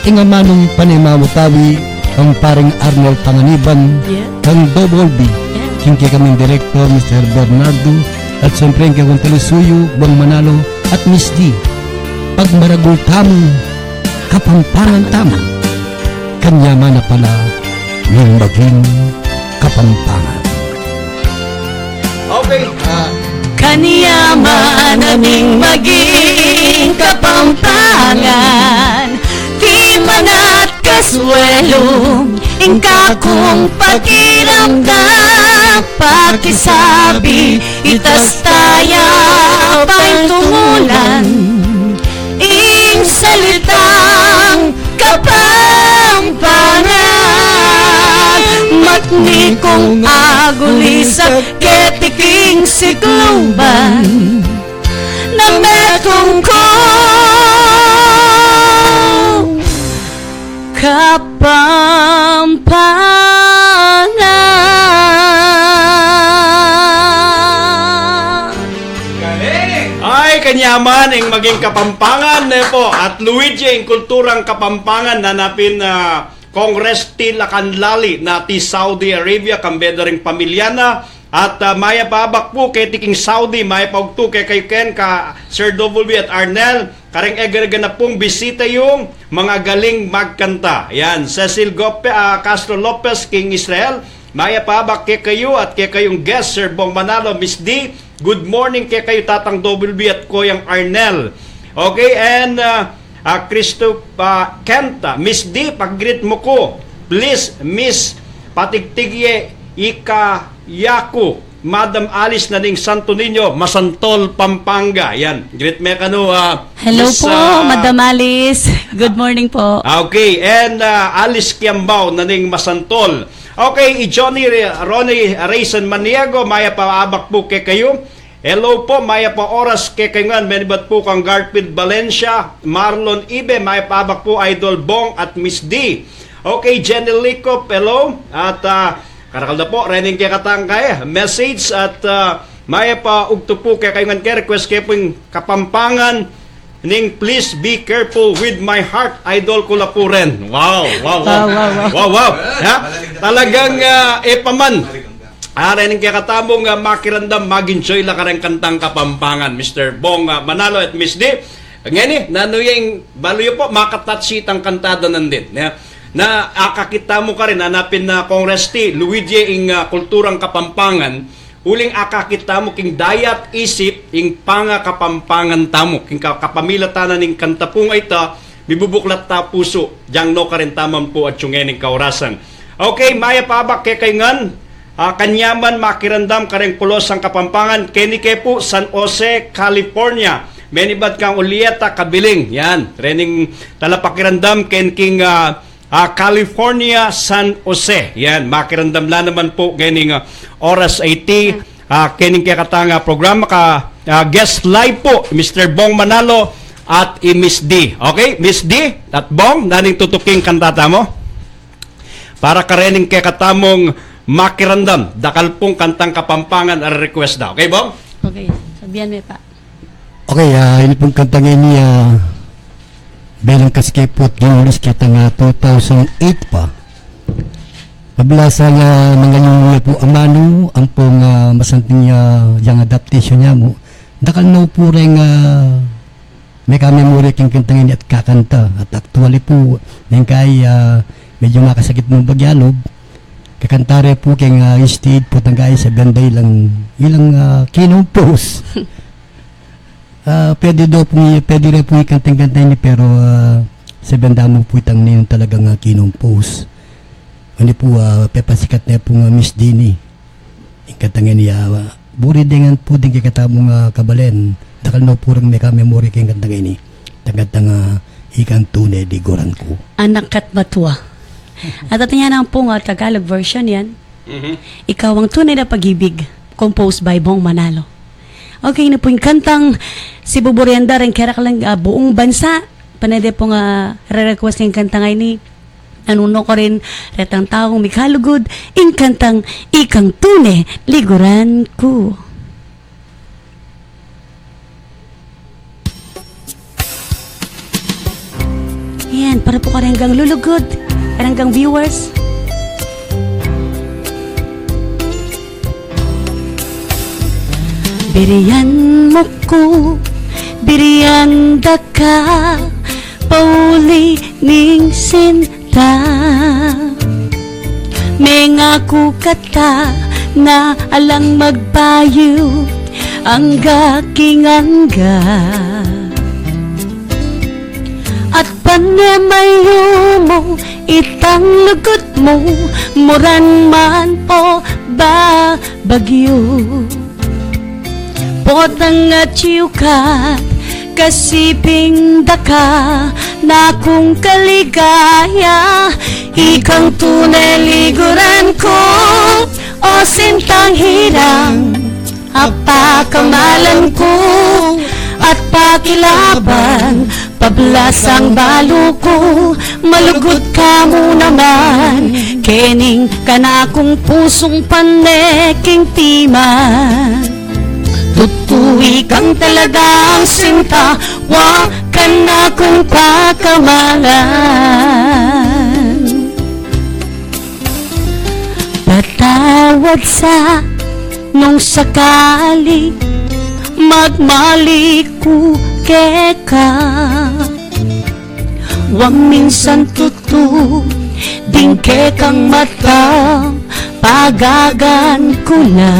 ing amanung panimamutawi, kang pareng Arnel Panganiban, Yeah. kang Double B, Yeah. king kekaming direktor, Mister Bernardo, at siyempre ing kekong talisuyu, Bong Manalo, at Miss D. Pagmaragul tamu, Kapampangan tamu. Kanyaman na pala ning maging Kapampangan. Okay, ah, Kanyaman na ning maging Kapampangan, timanat kaswelu ing kakung pakiramdam, pakisabi, itas taya pang tungulan ing salitang Kapampangan. Matni kung agulisag keti king sikluban, na metung kung Kapampangan. Galing! Ay, kanyaman ing maging Kapampangan, ne po. At Luigi, ing kulturang Kapampangan, nanapin na Congress ti lakan lali na ti Saudi Arabia, kambe da ring pamilya na. At, ah, mayap a abak pu keti king Saudi, mayap a ugtu kekayu ken ka Sir Double B at Arnel, kareng egregan na pung bisita yung magagaling magkanta. Yan, Cecil Gope, ah, Castro Lopez king Israel, mayap a abak kekayu at kekayung guest, Sir Bong Manalo, Miss D, good morning kekayu, Tatang Double B at Koyang Arnel. Okay, and, ah, ah, Christo, ah, Kenta, Miss D, pag-greet mu ku, please, Miss, patigtig ye, ika yaku, Madam Alice na ning Santo Niño, Masantol, Pampanga. Yan. Greet me kanu, ah, Hello Miss, po, ah, Madam Alice. Good morning po. Ah, okay. And, ah, Alice Kiambao na ning Masantol. Okay, i Johnny Re-, Ronnie Rayson Maniego, mayap a abak pu kekayu. Hello po, mayap a oras kekayu ngan, menibat pu kang Garfield Valencia, Marlon Ibe, mayap a abak pu, Idol Bong at Miss D. Okay, Jenny Licop, hello. At, ah, karakal da po, rening kekatang kaya message at, ah, mayap a ugtu pu kekayu ngan, ke-request ke pu ing Kapampangan ning Please Be Careful With My Heart, idol ku la pu ren. Wow, wow, wow. Wow, wow, wow. Wow, wow. Ha? Talagang, ah, e pa man. Ah, rening kekatamung, ah, makiramdam, mag-enjoy la kareng kantang Kapampangan, Mister Bong, ah, Manalo at Miss D. Ngeni, nanu ya ing, balu yu po, makatouch itang kanta da nandin, ya. Na, akakit tamu karin, nanapin na Congress ti, Luigi ing, ah, kulturang Kapampangan, uling akakit tamu king daya at isip, ing pangakapampangan tamu, king ka-, kapamilatan na ning kanta pung ita, mibubuklat ta pusu, dyang no karin taman pu at yung ngening kaurasan. Okay, mayap a abak kekayu ngan, ah, kanyaman makiramdam kareng Pulosang Kapampangan, keni ke pu, San Jose, California. Menibat kang Ulieta Kabiling, yan. Rening talapakiramdam, ken king, ah, ah, California, San Jose. Yan, makiramdam la naman pu kening, ah, oras a iti, ah, kening kekatang, ah, programa ka, ah, guest live pu, Mister Bong Manalo at i Miss D. Okay, Miss D at Bong, naning tutuking kanta tamu? Para karening kekatamung makiramdam, dakal pung kantang Kapampangan a request da. Okay, Bong? Okay, sabian me pa. Okay, ah, ini pung kantang ini, ah, bilang kasi ke pu at ginulis kita nga two thousand eight pa. Pablasang, ah, mangayung ya pu amanu, ampong, ah, masanting ya, yang adaptation ya mu. Dakal no pu reng, ah, meka-memory king kantang ini at kakanta. At actually pu, neng kai, ah, medyo makasakit mu bagya lub. Kakanta re pu keng, ah, stage pu tangkai sa ganda ilang, ilang, ah, kinompose. Ah, pwede daw pu, pwede re pu ikantang-kanta ini, pero, ah, sa banda mu pu itang ninung talagang, ah, kinompose. Ini pu, ah, pepasikat ne pu nga Miss Dini. Ing kantang ini, ah, buri dengan pu ding kekatamung, ah, kabalen. Dakal no pu reng meka-memory king kantang ini. Itang kantang, ah, Ikang Tune Liguran Ku. Anak at matua. At atin yan ang pong, ah, Tagalog version yan. Mhm. Ikaw ang tunay na pag-ibig, composed by Bong Manalo. Okay na po yung kantang si Bubu Rianda rin, kaya lang, ah, buong bansa, panede po nga re-request yung kantang ini, nanuno ko rin, retang taong mikalugud, ing kantang Ikang Tune Liguran Ku. Yan, para po karenggang lulugod, karenggang viewers. Birian mu ku, birian da ka, pauli ning sinta. Mengaku kata na alang magbayu angga king angga. At panemayu mu itang lugud mu, muran man o babagyu. Potang atiu ka, kasiping da ka, na kung kaligaya, ikang tune liguran ku, o sintang hirang, apakamalan ku, at pakilaban, pablasang balu ku, malugud ka mu naman, kening kanakung pusung paneking timan. Tutu ikang talagang sinta, wa kanakung pakamalan. Patawad sa nung sakali magmali ku keka. Wang minsan tutu ding kekang mata, pagagan ku la.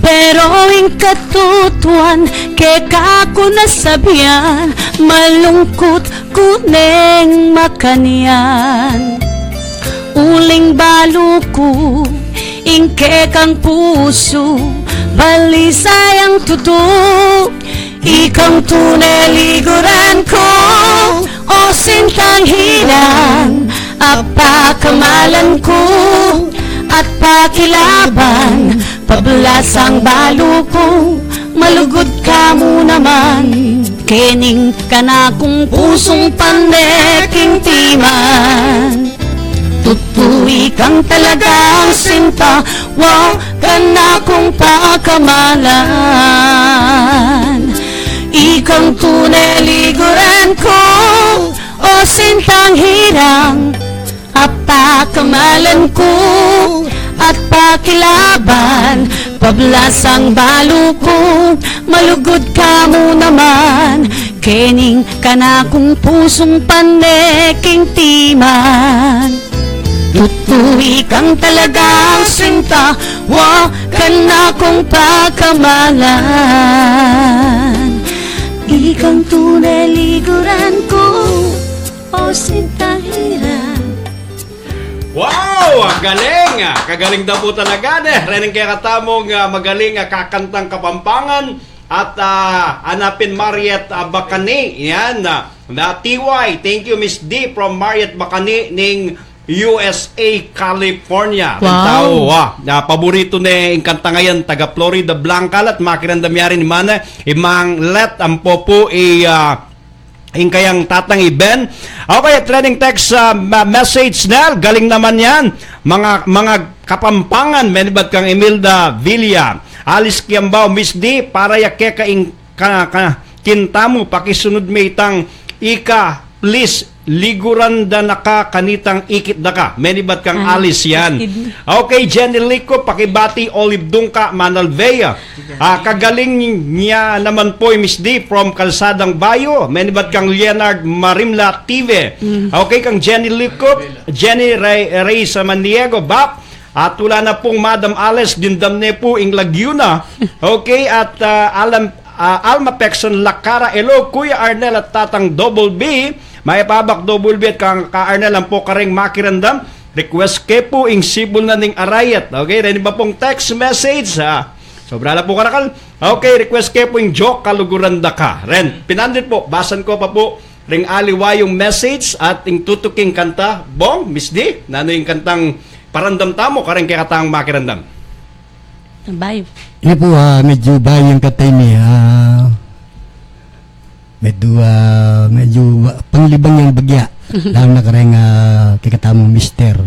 Pero ing katutuan, keka ku na sabian, malungkut ku neng makanyan. Uling balu ku ing kekang pusu, balisa yang tutu, ikang tune liguran ku, o sintang hirang, apakamalan ku, at pakilaban, pablasang balu ku, malugud ka mu naman, kening kanakung pusung paneking timan. Tutu ikang talagang sinta, wa kanakung pakamalan. Ikang tune liguran ku, o sintang hirang, apakamalan ku, at pakilaban, pablasang balu ku, malugud ka mu naman, kening kanakung pusung paneking timan. Tutu ikang talagang sinta, wa kanakung pakamalan. Ikang tune liguran ku, o sintang hirang. Wow! Galing! Kagaling da pu talaga, ne? Reng kekatamung, ah, magaling, ah, kakantang Kapampangan at, ah, anapin Mariet, ah, Bacani. Yan, ah, na T Y. Thank you, Miss D from Mariet Bacani ning U S A, California. Wow. Reng tau, ah, na paburitu ne ing kantang yan, taga Floridablanca la, at makiramdam ya rin, i Mana, i Mang Let, ampo pu, i, ah, ing kayang tatang i Ben. Okay, trending text, ah, ma-, message na, galing naman yan. Mga, mga Kapampangan, menibat kang Imelda Villa. Alice Kiambao, Miss D, para ya keka ing ka, ka, kinta mu, pakisunud me itang Ika, please, liguran da na ka kanitang ikit da ka. Menibat kang Ah, Alice yan. Excuse me. Okay, Jenny Lico, pakibati, Olive Dungka, Manal Vea. Ah, kagaling niya naman po, Miss D, from Kalsadang Bayo. Menibat kang Leonard Marimla T V. Mm. Okay, kang Jenny Lico, Jenny Rey, Rey Samaniego, Bap. At wala na pong Madam Alice, dimdam ne po ing lagyu na. Okay, at, ah, Alan, ah, Alma Pexon Lacara, hello, Kuya Arnel at Tatang Double B. Mayap a abak Double B at ka, ka Arnel, ampo kareng makiramdam. Request ke po ing Sibul na ning Arayat. Okay, reni ba pong text message, ha? Sobra na po karakal. Okay, request ke po ing Joke Kaluguran da ka. Ren, pinandit po, basan ko pa po ring aliwa yung message at ing tutuking kanta. Bong, Miss D, nanu ing kantang paramdam tamu kareng kekatang makiramdam? Bayu. Ini po, ah, medyo bayu yang kanta ini, ah, medyo, ah, medyo, ah, panglibang yang bagya. Lalo na kareng, ah, kekatamung mister.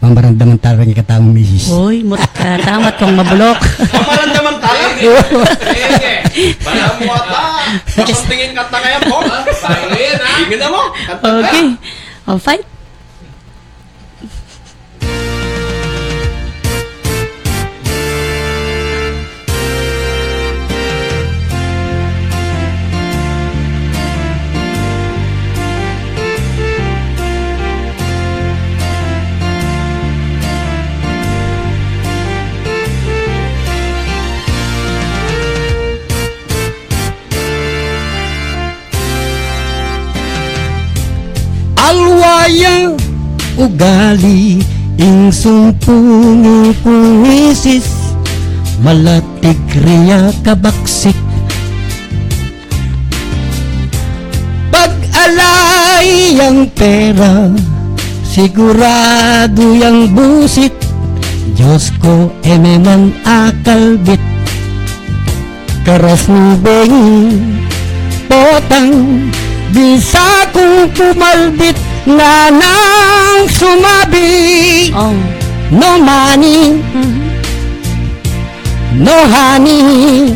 Mamaramdaman tala kareng kekatamung misis. Uy, mut-, ah, tamat kong mabulok. Mamaramdaman tala? Sige. Para mo ata. Masuntingin ka ta kaya po. Sige na mo. Kanta ka. Okay. I'll fight. Alwa ya ugali ing sumpung kung misis, malatig ria kabaksik. Pag-alay yang pera, siguradu yang busit. Diyos ko, e me man akalbit. Karas ni Beng, potang, bisa kung pumalbit, nganang sumabi. Oh. No money, Mhm. no honey,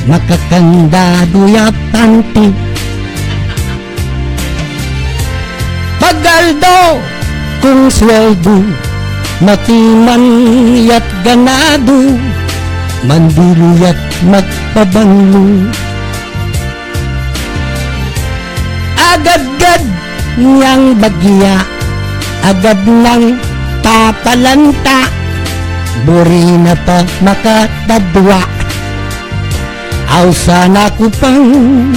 makakandadu ya panty. Pag-aldo kung sweldu, matiman ya't ganadu, mandilu ya't magpabanlu. Agad-gad niyang bagya, agad nang papalanta, buri na pa makatadwa. Ausan na ku pang,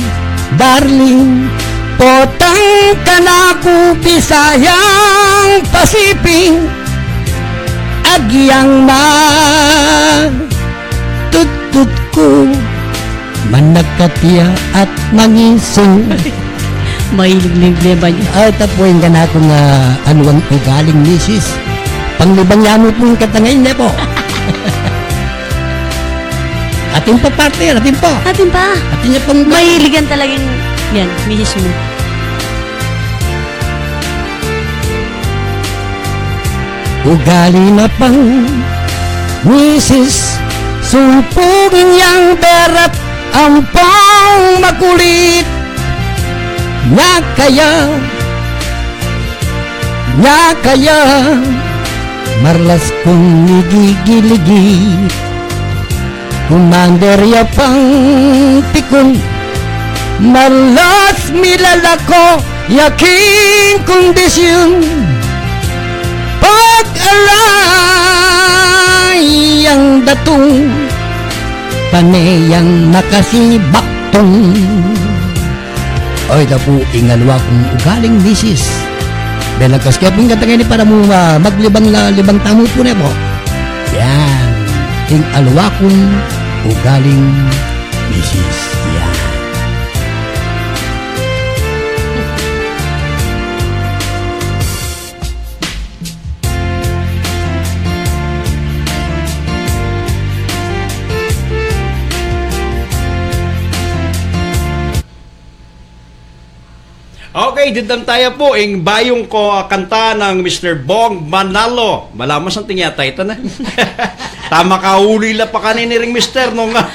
darling, potang kanaku Bisayang pasiping, agyang matutut ku, managkat ya at mangising. Mahilig-hilig ya ba niya? Ay, tapuin ka na akong, ah, anuang ugaling misis. Panglibang ya mu pung katangay ne po. Atin pa, partner, atin pa. Atin pa. Atin ya pang Mahilig yan talagang, yan, misis mo. Ugali na pang misis, sumpugin yang berat, ampong makulit. Nya kaya, nya kaya, marlas kung igigiligit. Kumander ya pang pikun, marlas milalako ya king kondisyun. Pag-alay yang datung, pane yang makasibaktung. Oy, ita pu ing aliwa kung ugaling misis. Belagkas ke pu ing kanta ngeni para mu, ah, maglibang la, libang tamu pu ne po. Yan. Ing aliwa kung ugaling misis. Yan. Okay, dinan taya pu ing bayung ko, ah, kanta nang Mister Bong Manalo. Balamu masanting yata ita na. Tama ka, uli la pa kanini ring mister, no nga.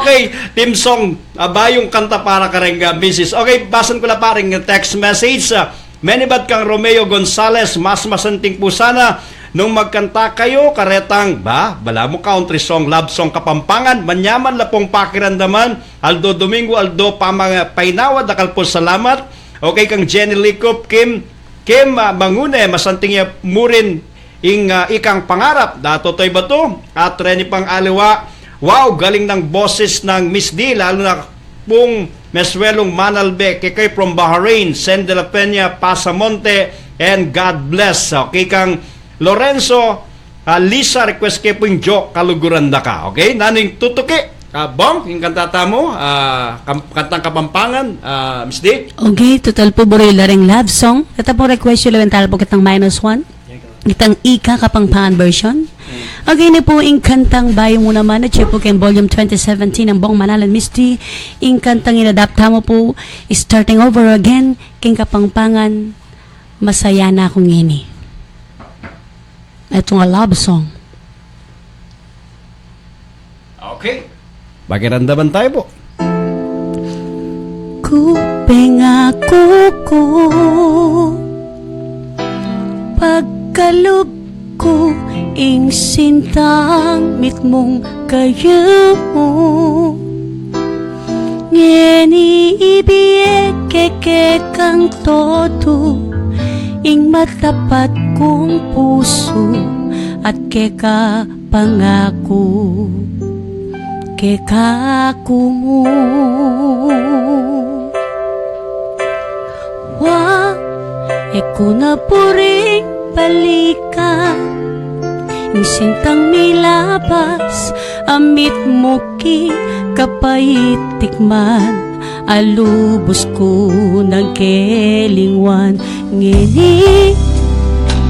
Okay, theme song, ah, bayung kanta para kareng, ah, misis. Okay, basan ku la pa ring text message. Ah, menibat kang Romeo Gonzales, mas masanting pu sana nung magkanta kayu karetang, ba, balamu country song, love song Kapampangan, manyaman la pung pakiramdaman, aldo Domingo, aldo pamang-, painawa, dakal pung salamat. Okay, kang Jenny Licop, Kim, Kim, ah, Mangune, masanting ya mu rin ing, ah, Ikang Pangarap, da Totoy Bato, at Reni pang aliwa. Wow, galing ng boses ng Miss D, lalo na pung Mesuelong Manalbe, kekay from Bahrain, Sen de la Peña, Pasamonte, and God bless. Okay, kang Lorenzo, ah, Lisa, request ke pu ing Jo, Kaluguran da ka. Okay, nanu ing tutuki? Ah, Bong, ing kanta tamu, ah, kam-, kantang Kapampangan, ah, Miss D? Okay, total pu buri la ring love song. Keta pu request yu, lawen tala pu ketang minus one. Itang Ika Kapampangan version. Okay na pu ing kantang Bayung Mu Naman, atyu pu keng volume twenty seventeen nang Bong Manalo and Miss D. Ing kantang inadapta mu pu, Starting Over Again, keng Kapampangan, Masaya Na Ku Ngeni. Ito nga love song. Okay. Pakiramdaman tayu pu. Ku pengaku ku, pagkalub ku ing sintang mitmung kaymu. Ngeni ibie ke kekang todu ing matapat kung pusu at keka pangaku, keka ku mu. Wa, e ku na buring balikan ing sintang milabas a mitmu king kapait tikman, a lubus ku nang kelingwan. Ngeni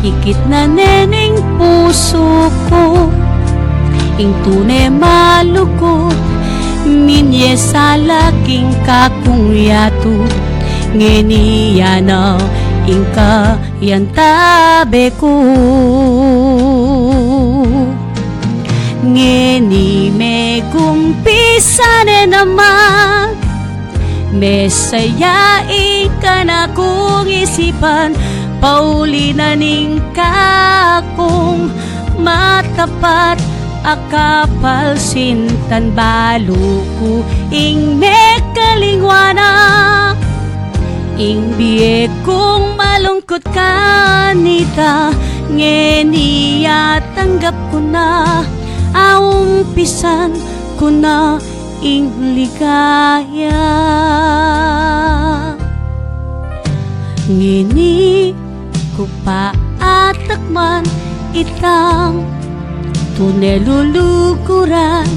ikit na ne ning pusu ku ing tune malugud, minye sala king kakung yatu. Ngeni ya na ing kayantabe ku. Ngeni megumpisa ne naman, mesaya ing kanakung isipan, pauli na ning kakung matapat a kapal sintan, balu ku ing mekalingwan na ing bie kung malungkut kanita. Ngeni ya tanggap ku na, a umpisan ku na ing ligaya. Ngeni ku pa atakman itang tune luluguran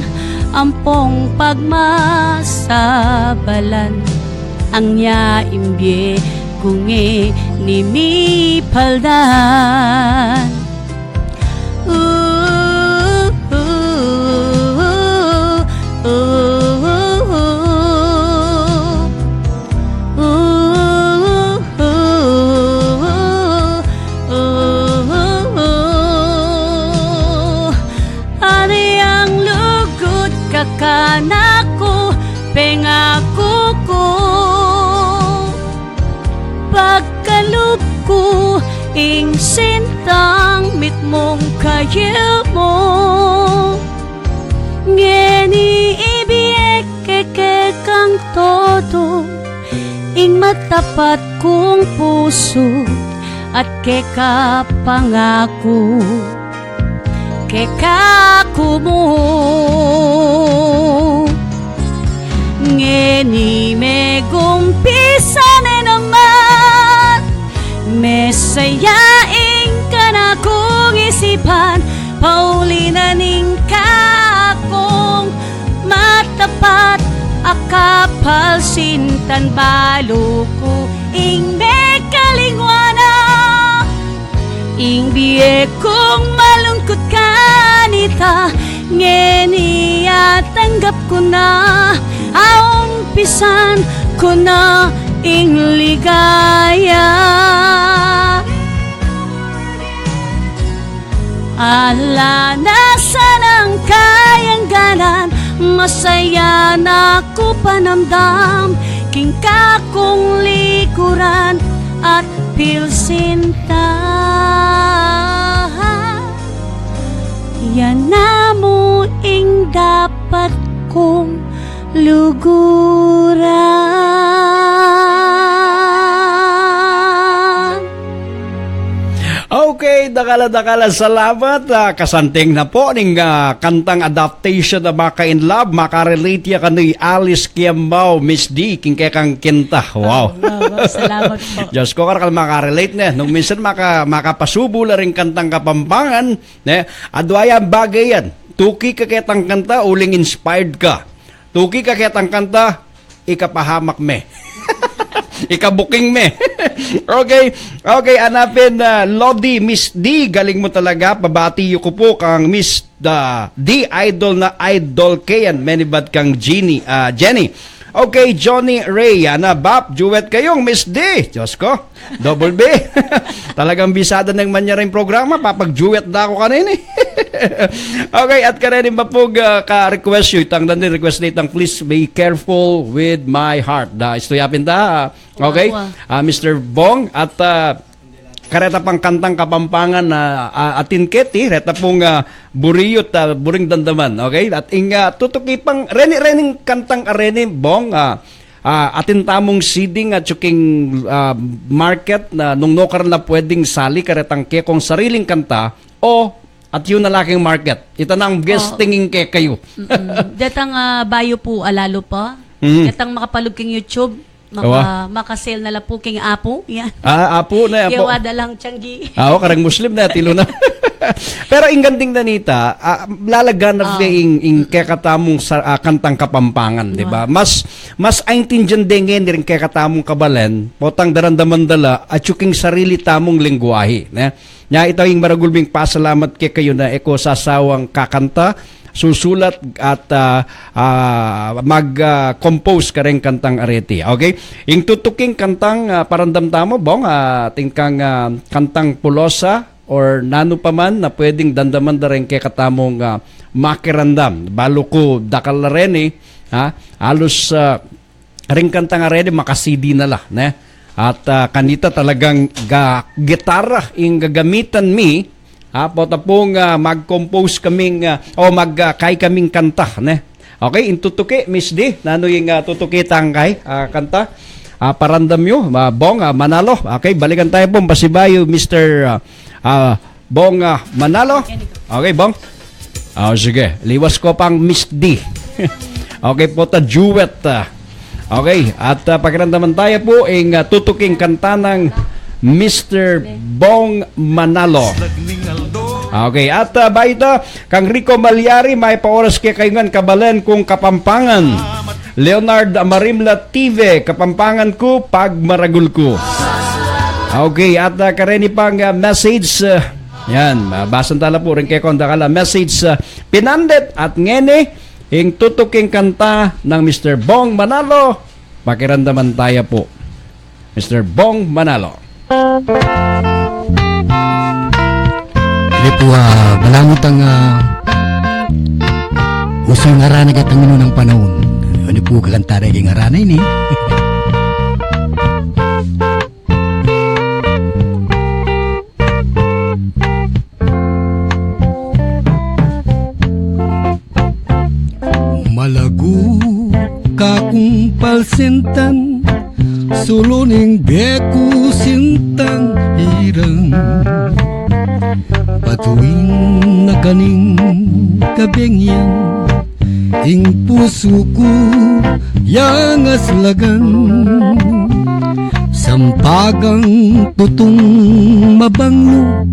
ampong pagmasabalan, anyang ing bie kung e ni mipaldan. Anyang lugud ka kanaku, pengaku ku, pagkalub ku ing sintang mitmung kaymu. Ngeni ibie ke kekang todu ing matapat kung pusu at keka pangaku, keka ku mu. Ngeni megumpisa ne naman, mesaya ing kanakung isipan, pauli na ning kakung matapat a kapal sintan, balu ku ing mekalingwan na ing bie kung malungkut kanita. Ngeni ya tanggap ku na, a umpisan ku na ing ligaya. Ala na sanang kayangganan, masaya na ku panamdam, king kakung likuran at pilsinta. Yan na mu ing dapat kung luguran. Okay, dakal a dakal a salamat. Ah, kasanting na pu ning, ah, kantang adaptation na Maka in Love. Makarelate ya kanu i Alice Kiambao, Miss D, king kekang kinta. Wow. Wow, wow, salamat po. Diyos ko, karakal makarelate ne. Nung minsan maka-, makapasubu la ring kantang Kapampangan, ne? Adwa yang bagay yan. Tuki ka ketang kanta, uling inspired ka. Tuki ka ketang kanta, ikapahamak me. Ikabuking me. Okay. Okay, anapin, ah, Lodi, Miss D, galing mu talaga. Pabati yu ku pu kang Miss, ah, D, idol na idol ke yan. Menibat kang Jenny, ah, Jenny. Okay, Johnny Ray, ana, Bap, duet kayung Miss D. Diyos ko. Double B. Talagang bisada neng manyara ing programa, papag-duet da ku kanini. Okay, at kareni mapug, ah, ka-request yu, itang dandi request na itang Please Be Careful with My Heart. Da, istu yapin da, ah, okay? Wow, wow. Ah, Mister Bong, at, ah, kareta pang kantang Kapampangan na, ah, atin keti, reta pung, ah, buri yu at, ah, buring damdaman, okay? At ing, ah, tutuki pang, reni, rening kantang areni, Bong, ah, ah, atin tamung seeding at suking, ah, market na nung nukarin la pwedeng sali karetang kekong sariling kanta o at yu na la king market. Ita nang guesting ing kekayu. Mm-mm. Detang, ah, bayu pu, ah, lalu pa. Mm. Detang makapalug king YouTube, maka-, makasale na la pu king apu. Yan. Ah, apu na, apu. Kewa da lang tiyanggi. Ah, o, kareng Muslim na, tilu na. Pero ing ganding na nita, ah, lalaganap ne ing, ing kekatamung sa, ah, kantang Kapampangan, di ba? Mas, mas aintindian de ngeni ring kekatamung kabalen, potang daramdaman da la, atyu king sarili tamung lengguahe, ne? Nya ita ing maragul ming pasalamat kekayu na e ko sasawang kakanta, susulat at, ah, ah, mag, ah, compose kareng kantang areti. Okay? Ing tutuking kantang, ah, paramdam tamu, Bong, ah, atin kang, ah, kantang pulosa, or nanu pa man na pwedeng damdaman da ring kekatamung, ah, makiramdam. Balu ku dakal la reni, ha? Alus, ah, ring kantang areni maka-C D na la, ne? At, ah, kanita talagang ga-, gitara ing gagamitan mi, ha? Pota pung, ah, mag-compose kaming, ah, o mag, ah, kay kaming kanta, ne? Okay, ing tutuki, Miss D, nanu ing, ah, tutuki tang kay, ah, kanta? Ah, paramdam yu, ah, Bong, ah, Manalo. Okay, balikan tayu pu pasibayu, Mister, ah, ah, Bong, ah, Manalo. Okay, Bong. Ah, sige, liwas ko pang Miss D. Okay, pota duet, ah. Okay, at, ah, pakiramdaman tayu pu ing, ah, tutuking kanta nang Mister Bong Manalo. Okay, at, ah, bayu ta, kang Rico Malyari, mayap a oras kekayu ngan kabalen kung Kapampangan. Leonard Marimla T V, Kapampangan ku, pagmaragul ku. Okay, at, ah, kareni pang, ah, message, ah, yan, ah, basan tala pu ring kekong dakal a message, ah, pinandit at ngeni, ing tutuking kanta nang Mister Bong Manalo, pakiramdaman tayu pu. Mister Bong Manalo. Ini pu, ah, balamu tang, ah, usu ing arana ketang minunang panaun. Ini pu kakanta da ing arana ini. Malagu kakung palsintan, sulu ning beku sintang irang. Patuin na kaning kabeng yan, ing pusu ku yang aslagan. Sampagang tutung mabanglu,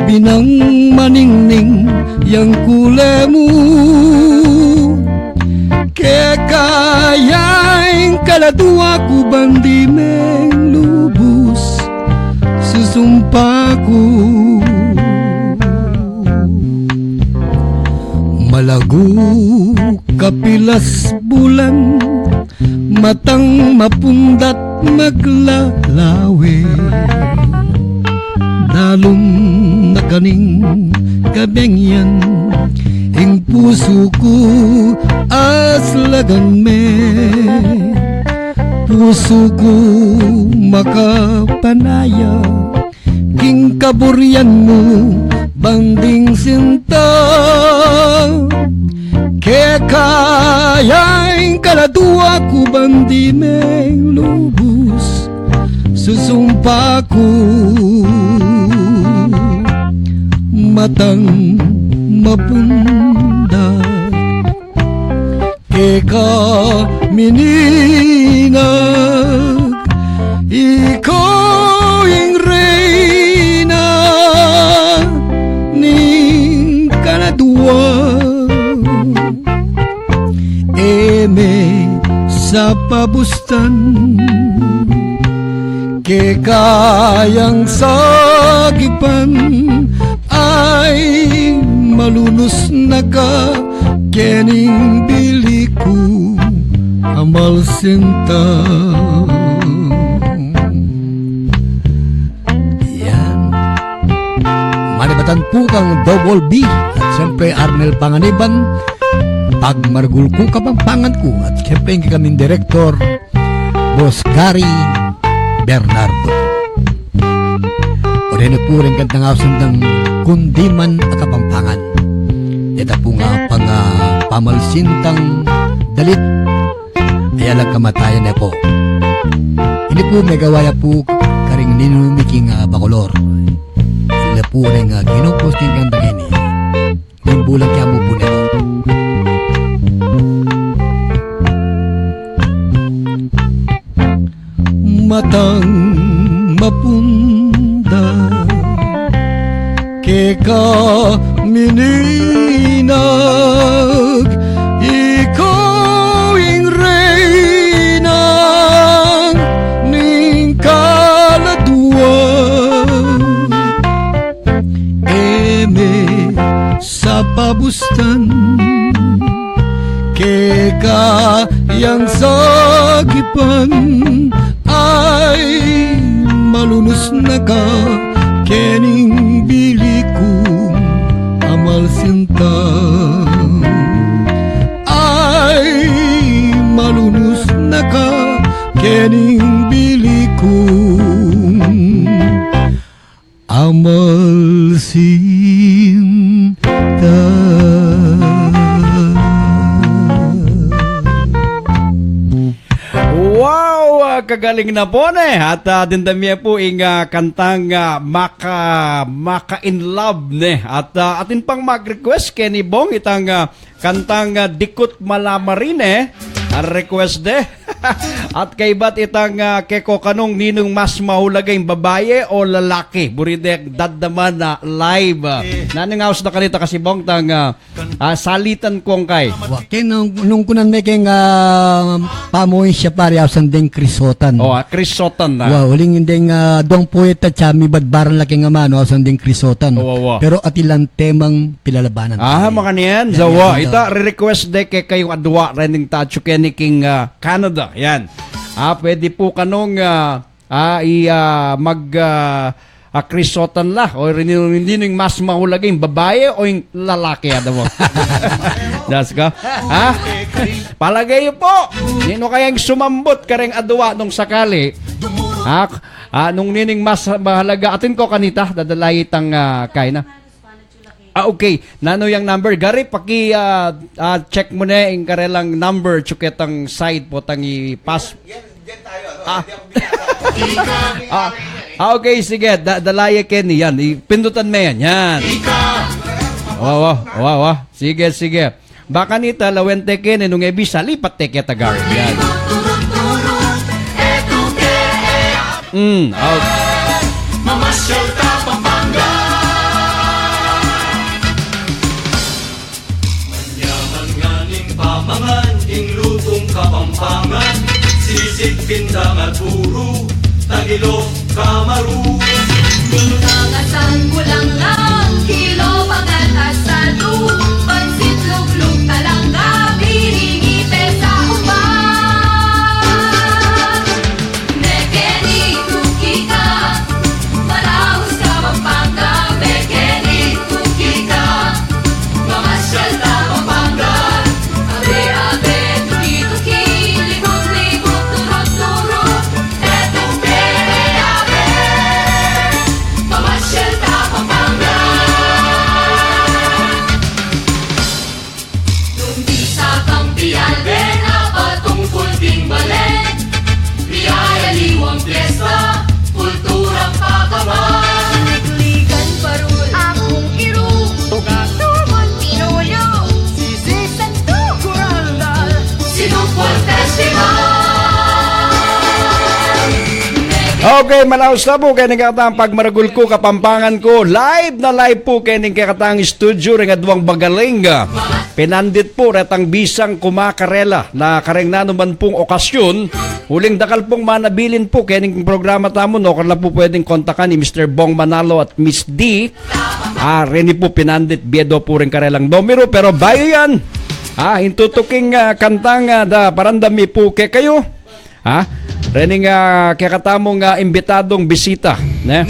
binang maningning yang kule mu. Keka ya ing kaladua ku ban di meng lubus susumpa ku. Malagu kapilas bulan, matang mapundat maglalawe. Dalum na kaning kabeng yan, ing pusu ku aslagan me. Pusu ku makapanaya king kaburian mu, banding sinta. Keka ya ing kaladua ku, ban di me lubus susumpa ku matang mapunda. Keka mininag, ikaw ing reyna ning kaladua. E me sa pabustan, keka yang sagipan, ay malunus na ka kening bili ku, amal sinta. Yan. Manibatan pu kang Double B at siyempre Arnel Panganiban, Pagmaragul Ku Kapampangan Ku, at siyempre ing kekaming direktor, Boss Gary Bernardo. Oreni pu reng kantang ausan dang Kundiman a Kapampangan. Deta pu nga pang, ah, pamalsintang dalit. Aya lang kamatayan ne pu. Ini pu megawa ya pu karing ninung mi king, ah, Bacolor. Ila pu reng, ah, kinupus ning kantang ini. Limbulan kaya mu pu ne pu. Matang mapunda, keka mininag, ikaw ing reyna ning kaladua. E me sa pabustan, keka yang sagipan, ay malunus na ka kening bili ku, amal sinta. Ay malunus na ka kening bili ku, amal sinta. Wow! Ah, kagaling na pu ne. At, ah, dindam ye pu ing, ah, kantang, ah, maka, maka in love ne. At, ah, atin pang mag-request keni Bong itang, ah, kantang, ah, Dikut Malamari ne, ah, request de. At kaybat itang, ah, keko kanung ninung mas mahulaga ing babaye o lalaki. Buri de dadamana live. Ah, nanung aus na kanita kasi Bong tang, ah, ah, Salitan Ku Kay. Wa, ken nung, nung kunan me keng, ah, pamuin siya pari ausan deng Krisotan. O, ah, Krisotan na. Wa, uling deng, ah, dong poeta tsa mibadbaran la keng amanu ausan deng Krisotan. Wa, wa. Pero atilan temang pilalabanan. Ah, makanyan. Yan, zawa. Yan, ita, re-request de kekayung adwa, rening tatsu keni king, ah, Canada. Yan. Ah, pwede pu kanung, ah, ah, i, ah, mag, ah, ah, Krisotan la. O, ninung, ninung mas mahulaga ing babaye o ing lalaki, ada mo? Das ka? Ha? Palagay yu pu, ninu kayang sumambut kareng adwa nung sakali? Ha? Ah, nung nining mas mahalaga, atin ku kanita, dadalay itang, ah, kaina. Ah, okay. Nanu yang number? Gary, paki, ah, ah, check mu ne ing karelang number, tsuketang side potang i-pass. Ah. Ah, ah, okay, sige. Da-, dalaya keni yan. Ipindutan me yan. Yan. Wa, wa, wa, wa. Sige, sige. Baka nita, lawen te keni nung e bisa, lipat te keta Gary. Yan. Mm, out. Mamasyal ta Pampanga. Manyaman ngan ing pamangan, ing lutung Kapampangan, sisig, pindang at puru, tagilok, kamaru. Ning pangasan mu lang lang, kilo, pangat, asado, pansit, luglug, talangga, biringi, pesa, umba. Okay, manaus na pu keng kekatang pagmaragul ku, Kapampangan ku. Live na live pu keng kekatang studio reng aduang bagaling, ah, pinandit pu retang bisang kumakarela na kareng nanu man pung okasyun. Uling dakal pung manabilin pu keng programa tamu, no, kala pu pwedeng kontakan i Mister Bong Manalo at Miss D. Ah, reni pu pinandit, bie do pu reng karelang numeru, pero bayu yan, ah, ing tutuking, ah, kantang, ah, da paramdam mi pu kekayu. Ha? Reni, ah, kekatamung, ah, imbitadung bisita, ne?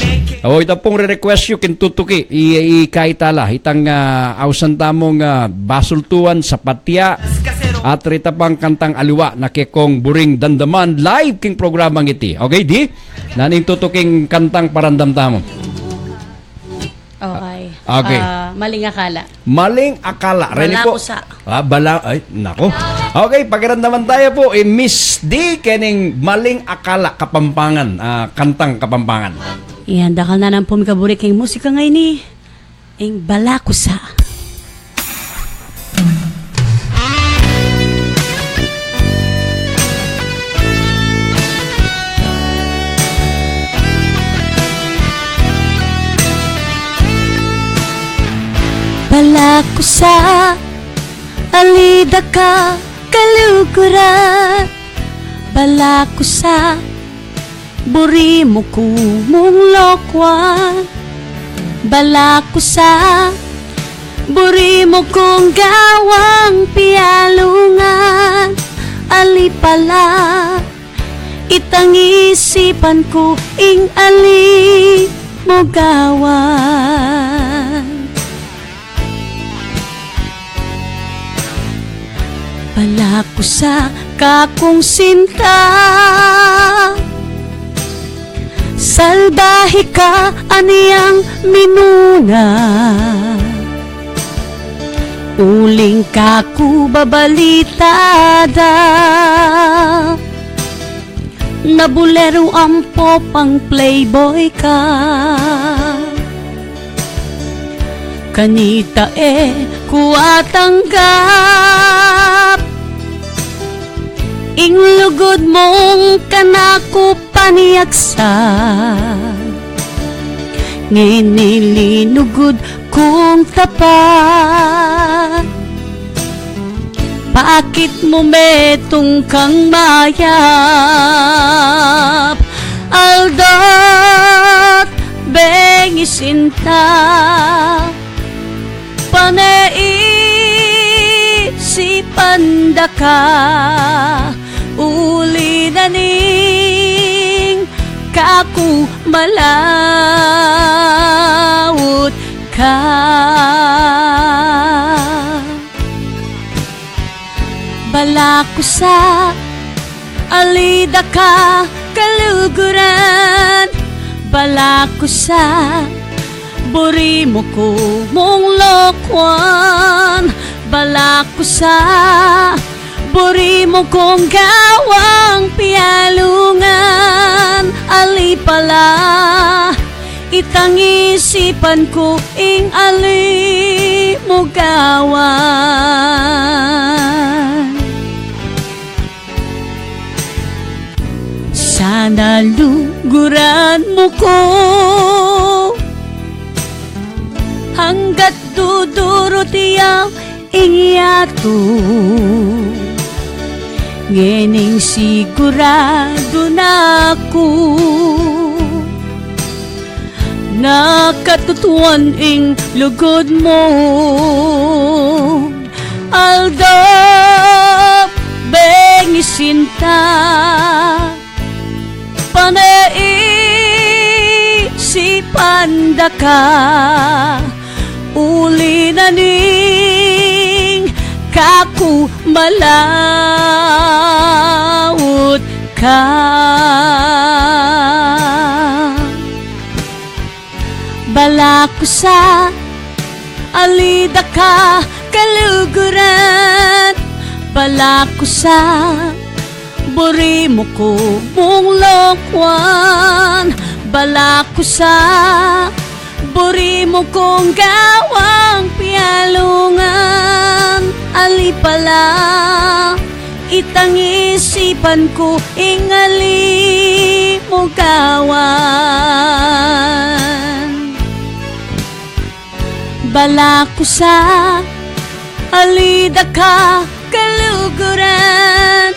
O, ita pung re-request yu king tutuki, i, i, kaitala, itang, ah, ausan tamung, ah, basultuan, sapatya, at rita pang kantang aliwa na kekong buring damdaman live king programang iti. Okay, di? Nanu ing tutuking kantang paramdam tamu? Okay. Okay. Ah, Maling Akala. Maling Akala. Reni pu. Balakusa. Ah, bala, ay, nako. Okay, pakiramdaman taya pu i Miss D keng Maling Akala, Kapampangan, ah, kantang Kapampangan. Yan, dakal na nang pumikaburi keng musika ngeni, ing Balakusa. Balakusa, ali da ka kaluguran. Balakusa, buri mu ku mung lokuan. Balakusa, buri mu kung gawang pialungan. Ali pala itang isipan ku, ing ali mu gawan. Balakusa, kakung sinta, salbahika anyang minuna. Uling kaku babalitada, na buleru ampo pang playboy ka. Kanita e ku atanggap ing lugud mung kanaku panyaksa. Ngeni linugud kung tapat, pakit mu metung kang mayap. Aldo't bengi sinta, pane isipan da ka, uli na ning kaku malaut ka. Balakusa, ali da ka kaluguran. Balakusa, buri mu ku mung lokuan. Balakusa, buri mu kung gawang pialungan. Ali pala itang isipan ku, ing ali mu gawan. Sana luguran mu ku anggat dudurut ya ing yatu. Ngening siguradu na ku na katutuan ing lugud mu. Aldo bengi sinta, pane isipan da ka, uli na ning kaku malaut ka. Balakusa, ali da ka kaluguran. Balakusa, buri mu ku mung lokuan. Balakusa, buri mu kung gawang pialungan. Ali pala Itang isipan ku ing ali mu gawan. Balaku sa ali da ka kaluguran.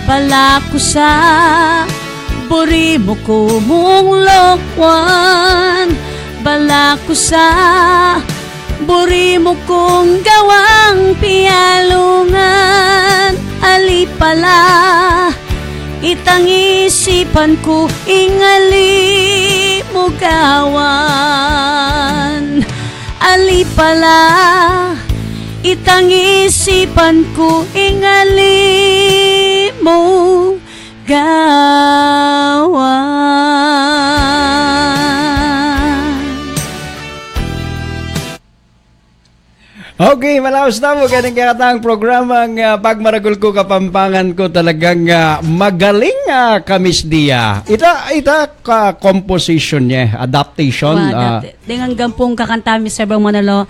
Balaku sa buri mu ku mung lokwan. Balaku sa buri mu kung gawang pialungan. Ali pala itang isipan ku ing ali mu gawan. Ali pala itang isipan ku ing ali mu gawan. Okay, malaus na mu keng kekatang programang, ah, Pagmaragul Ku Kapampangan Ku. Talagang, ah, magaling, ah, ka Miss Dia. Ita, ita ka composition ne, adaptation, Wa, ah, dati. Deng anggang pung kakanta, Mister Bong Manalo,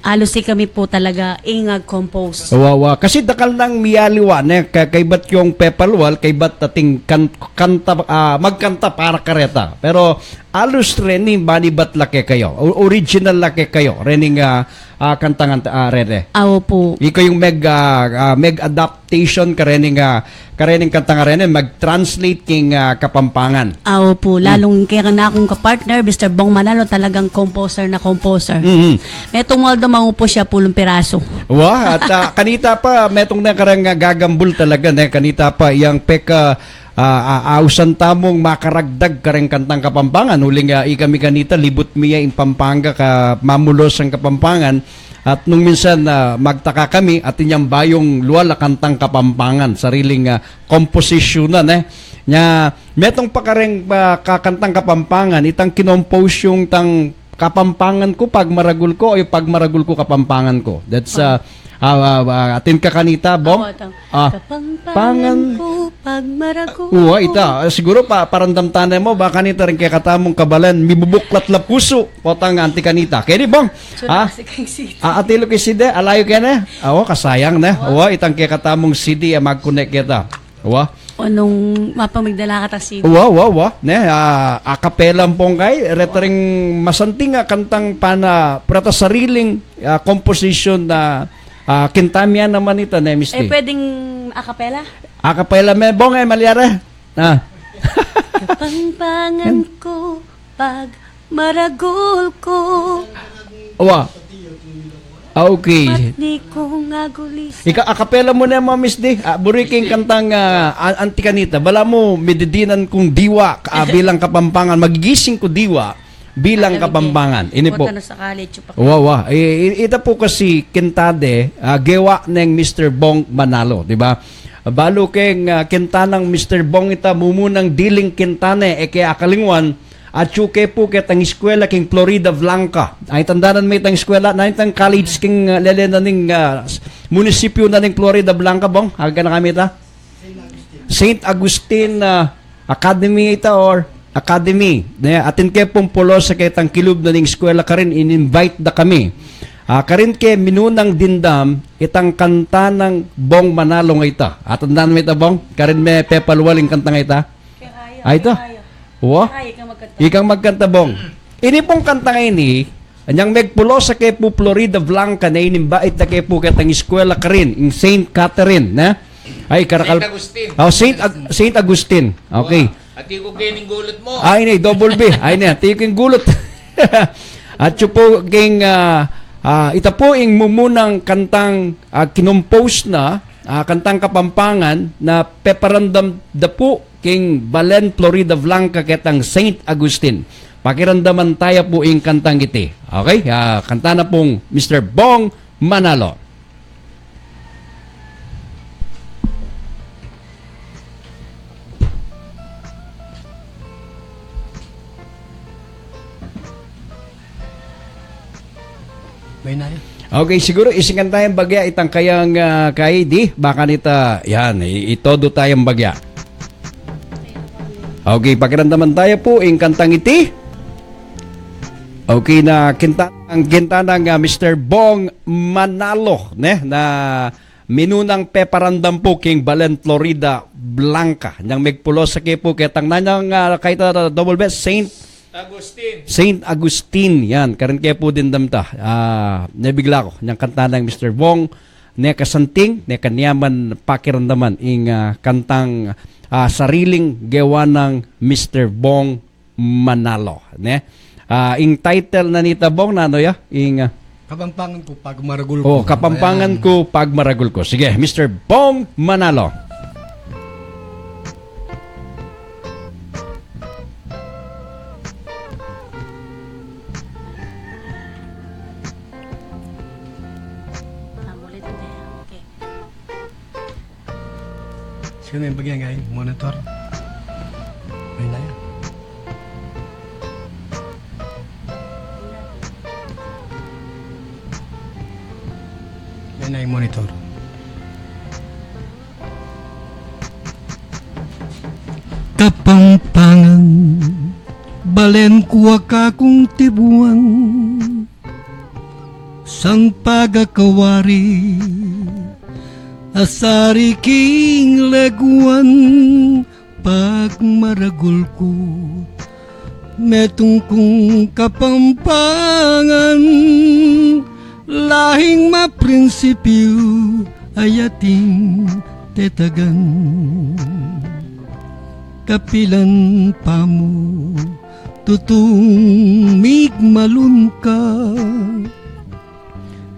alusi kami pu talaga ing ag-compose. Wa, wa. Kasi dakal nang mialiwa ne, ka-, kaybat yung pepalwal, kaybat ating kan-, kanta, ah, magkanta para kareta. Pero alus reni, manibat la kekayu. O-, original la kekayu. Rening, ah, ah, kantang anta-, ah, rere. Awo pu. Ika yung meg, ah, ah, meg adaptation karening, ah, karening kantang rene, mag-translate king, ah, Kapampangan. Awo pu. Hmm. Lalung kekang akung kapartner, Mister Bong Manalo, talagang composer na composer. Mm-hmm. Metung mu aldo, mangupos ya pulung pirasu. Wa, at, ah, kanita pa, metung na kareng, ah, gagambul talaga, ne? Kanita pa, yang peka, ah, ah, ausan tamung makaragdag kareng kantang Kapampangan. Uling, ah, ikami kanita, libut mi ya ing Pampanga ka mamulos ang Kapampangan. At nung minsan, ah, magtaka kami, at inyang bayung lual a kantang Kapampangan, sariling, ah, komposisyunan, eh. Nya, metung pa kareng, ah, kakantang Kapampangan, itang kinompose yung tang Kapampangan Ku, Pagmaragul Ku, o yung Pagmaragul Ku, Kapampangan Ku. That's, ah, ah, ah, ah, atin ka kanita, Bong? Awa, tang Ah, Kapampangan Ku, Pagmaragul Ku. Uwa, ita. Ah, siguro pa, parandam tane mu, baka nita rin kekatamung kabalen, mibubuklat la pusu, potang anti kanita. Keni, Bong? Sure, ah? Kasi keng C D. Ah, atilu keng C D, alayu kene? Awa, kasayang ne. Awa. Uwa, itang kekatamung C D, ah, mag-connect kita. Uwa? O nung mapamigdala ka ta C D. Uwa, uwa, uwa. Ne, ah, a capella pung kay, reta ring masanting a kantang pana, preta sariling, ah, komposisyon na, ah, kinta mi naman ita, ne, Miss Eh, T? Pwedeng a capella? A capella me, Bong, eh, malyari. Ah. Kapampangan Ku, Pagmaragul Ku. Wa. Ah, okay. Patni kung agulis. Ika, a capella mu ne, Miss D. Ah, buri king kantang, ah, an-, anti kanita. Balamu, mididinan kung diwa, ah, bilang Kapampangan. Magigising ku diwa bilang Kapampangan. Ini pu. Punta na sa college, pa. Wa, wa. I-, i-, ita pu kasi kinta de, ah, gewa neng Mister Bong Manalo, di ba? Balu keng, ah, kinta nang Mister Bong ita, mumunang diling kinta ne, e ke akalingwan, atyu ke pu ketang eskwela king Floridablanca. Ay, tandanan me itang eskwela, na itang college king, ah, lele na ning, ah, s-, munisipyu na ning Floridablanca, Bong? Aga na kami ita? Saint Augustine, ah, Academy ita or Academy. Ne, atin ke pung pulos a ketang kilub na ning eskwela karin, in-invite da kami. Ah, karin ke minunang dimdam itang kanta nang Bong Manalo nga ita. Atin dan me ita, Bong? Karin me pepalwal ing kanta nga ita? Ay, ita? Wa? Ikang magkanta, Bong. Ini pung kanta nga ini, anyang megpulos a ke pu Floridablanca, ne, inimbait da ke pu ketang eskwela karin, ing Saint Catherine, ne? Ay, karakal Saint Agustin. Oh, Saint Ag-, Saint Agustin. Okay. Wa. Ati ku keng gulut mu. Ay, ne, double B. Ay, ne, ati ku keng gulut. At yu pu keng, ah, ah, ita pu ing mumunang kantang, ah, kinompose na, ah, kantang Kapampangan na peparamdam da pu king balen Floridablanca ketang Saint Agustin. Pakiramdaman taya pu ing kantang iti. Okay? Ah, kanta na pung Mister Bong Manalo. May na yan. Okay, siguro isingan tayang bagya itang kayang, ah, kay di, baka nita, yan, i-, itodo tayang bagya. Okay, pakiramdaman taya pu ing kantang iti. Okay, na kinta, ang kinta nang, ah, Mister Bong Manalo, ne, na minunang peparamdam pu king balen Florida Blanca. Nyang megpulos sa ke pu ketang nanyang, ah, kayta, ah, double best, Saint Agustin. Saint Agustin, yan. Karin ke pu dimdam ta. Ah, nebigla ku nyang kanta nang Mister Bong, ne kasanting, ne kanyaman pakiramdaman ing, ah, kantang, ah, sariling gewa nang Mister Bong Manalo, ne? Ah, ing title na nita, Bong, nanu ya? Ing, ah, Kapampangan ku, pagmaragul ku. Oh, Kapampangan ku, pagmaragul ku. Sige, Mister Bong Manalo. Sino yung bagyan, guy? Monitor? May na yan. May na yung monitor. Kapampangan, balen ku a kakung tibuan, sang pagakawari a sari king leguan, pagmaragul ku, metung kung Kapampangan, lahing maprinsipiu a yating tetagan. Kapilan pa mu tutung migmalun ka,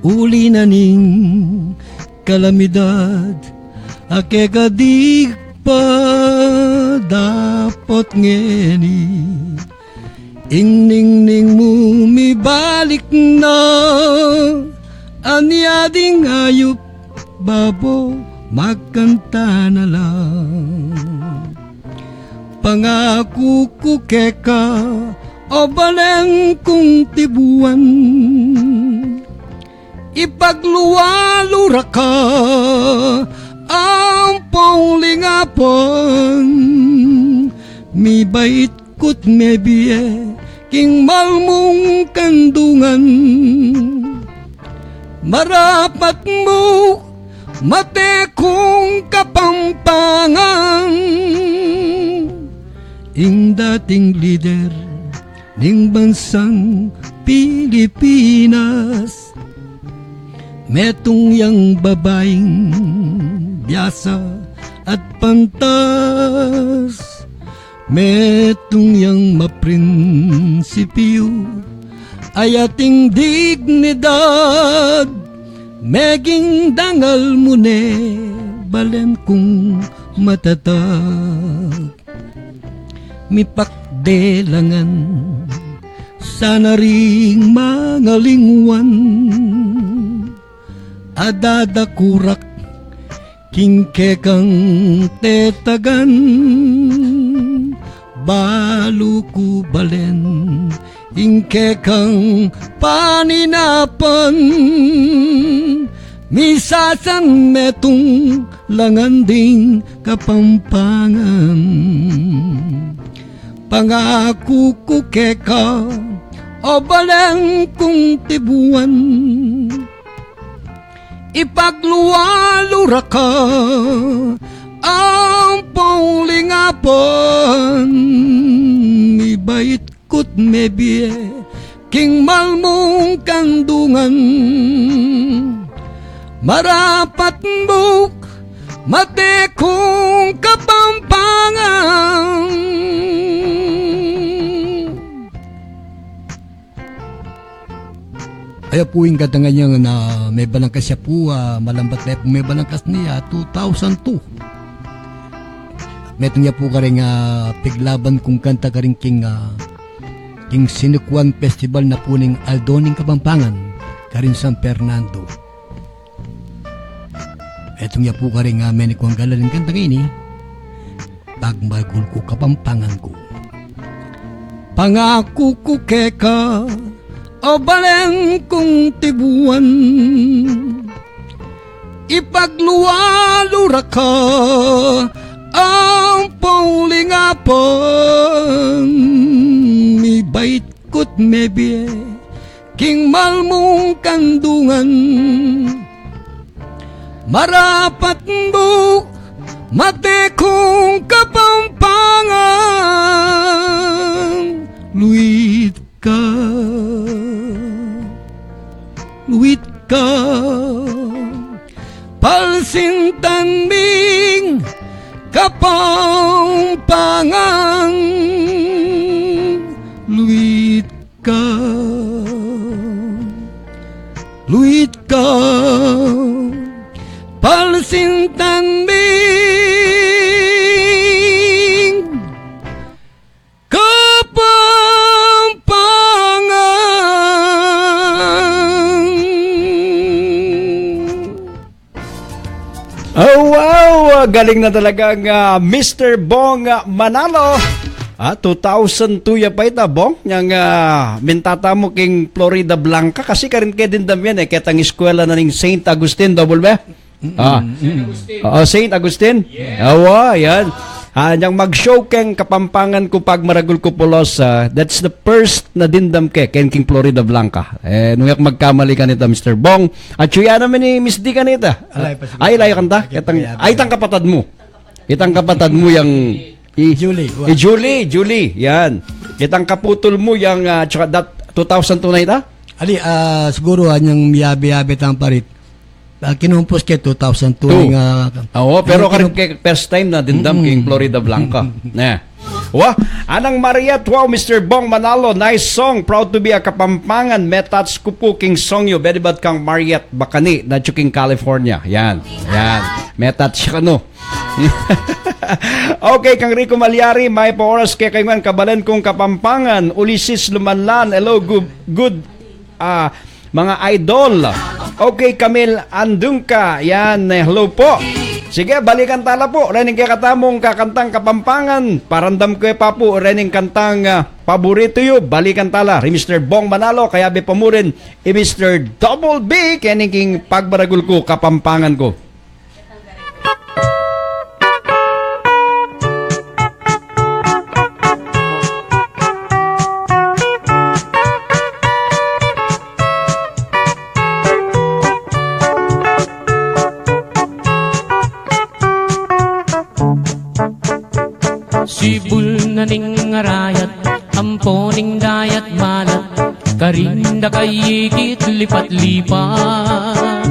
uli na ning kalamidad a keka di pa dapot ngeni. Ing ningning mu mibalik na, anya ding ayup babo, magkanta na la. Pangaku ku keka, o balen kung tibuan, ipaglualu ra ka ampong lingapan, mibait ku't mebie king malmung kandungan. Marapat mu mate kung Kapampangan, ing dating lider ning bansang Pilipinas. Metung yang babaing biasa at pantas, metung yang maprinsipiu a yating dignidad, meging dangal mu ne balen kung matatag. Mipakdelangan sana ring mangalingwan a dadakurak king kekang tetagan. Balu ku balen ing kekang paninapan, misasan metung langan ding Kapampangan. Pangaku ku keka, o balen kung tibuan, ipaglualu ra ka ampong lingapan, mibait ku't mebie king malmung kandungan. Marapat mung mate kung Kapampangan. Aya pu ing kanta ngeni na mebalangkas ya pu, ah, malambat la ya pu mebalangkas ne, ah, two thousand two. Metung ya pu karing, ah, piglaban kung kanta karing king, ah, king Sinukuan Festival na pu ning Aldo ning Kapampangan karing San Fernando. Metung ya pu karing, ah, menikuang galan ning kanta ngeni, Pagmaragul ku Kapampangan ku. Pangaku ku keka, o balen kung tibuan, ipaglualu ra ka ampong lingapan, mibait ku't mebie king malmung kandungan. Marapat mu, mate kung Kapampangan, luid ka, luid ka, palsintan ming Kapampangan, luid ka, luid ka, palsintan ming Kapampangan. Oh, wow! Galing na talaga ng, ah, Mister Bong, ah, Manalo. Ah, two thousand two ya pa ita, Bong. Yang, ah, mintata mu king Floridablanca. Kasi karin ke dindam yan, e. Ketang eskwela na ning Saint Agustin, double B. Ah. Oo, Saint Agustin. Awa, yan. Ah, yang mag-show keng Kapampangan ku pagmaragul ku pulos, ah, that's the first na dindam ke, ken king Floridablanca. E, nung e ku magkamali kanita, Mister Bong. At suya naman ni Miss D kanita. Alay, pa, sige. Ay, layo kanta? Okay, itang, okay, ay, itang kapatad mu. Itang kapatad mu yang i-, Julie, wa. I Julie, Julie, yan. Itang kaputol mu yang, ah, tsaka that two thousand two na ita? Ali, ah, siguro, ah, anyang miyabe-yabe tang parit. Ah, kinumpos ke two thousand two. Two. Nga, oo, pero karin ke first time na dindam king Floridablanca. Ne. Wa, anang Mariette, wow, Mister Bong Manalo, nice song. Proud to be a Kapampangan. Metats ku pu king song yu. Very bad kang Mariette Bacani, na king California. Yan. Yan. Metats siya kanu. Okay, kang Rico Malyari, mayap a oras kekayu ngan, kabalen kung Kapampangan, Ulises Lumanlan, hello, good, good, ah, mga idol. Okay, Camille Andungka, yan, eh, hello po. Sige, balikan tala pu rening kekatamung kakantang Kapampangan. Paramdam ku pa pu rening kantang, ah, paborito yu. Balikan tala ri Mister Bong Manalo, kayabe pa mu rin i Mister Double B, keni king pagmaragul ku Kapampangan ku. Sibul na ning arayat, ampo ning dayat malat, karin da kayikit lipat-lipat.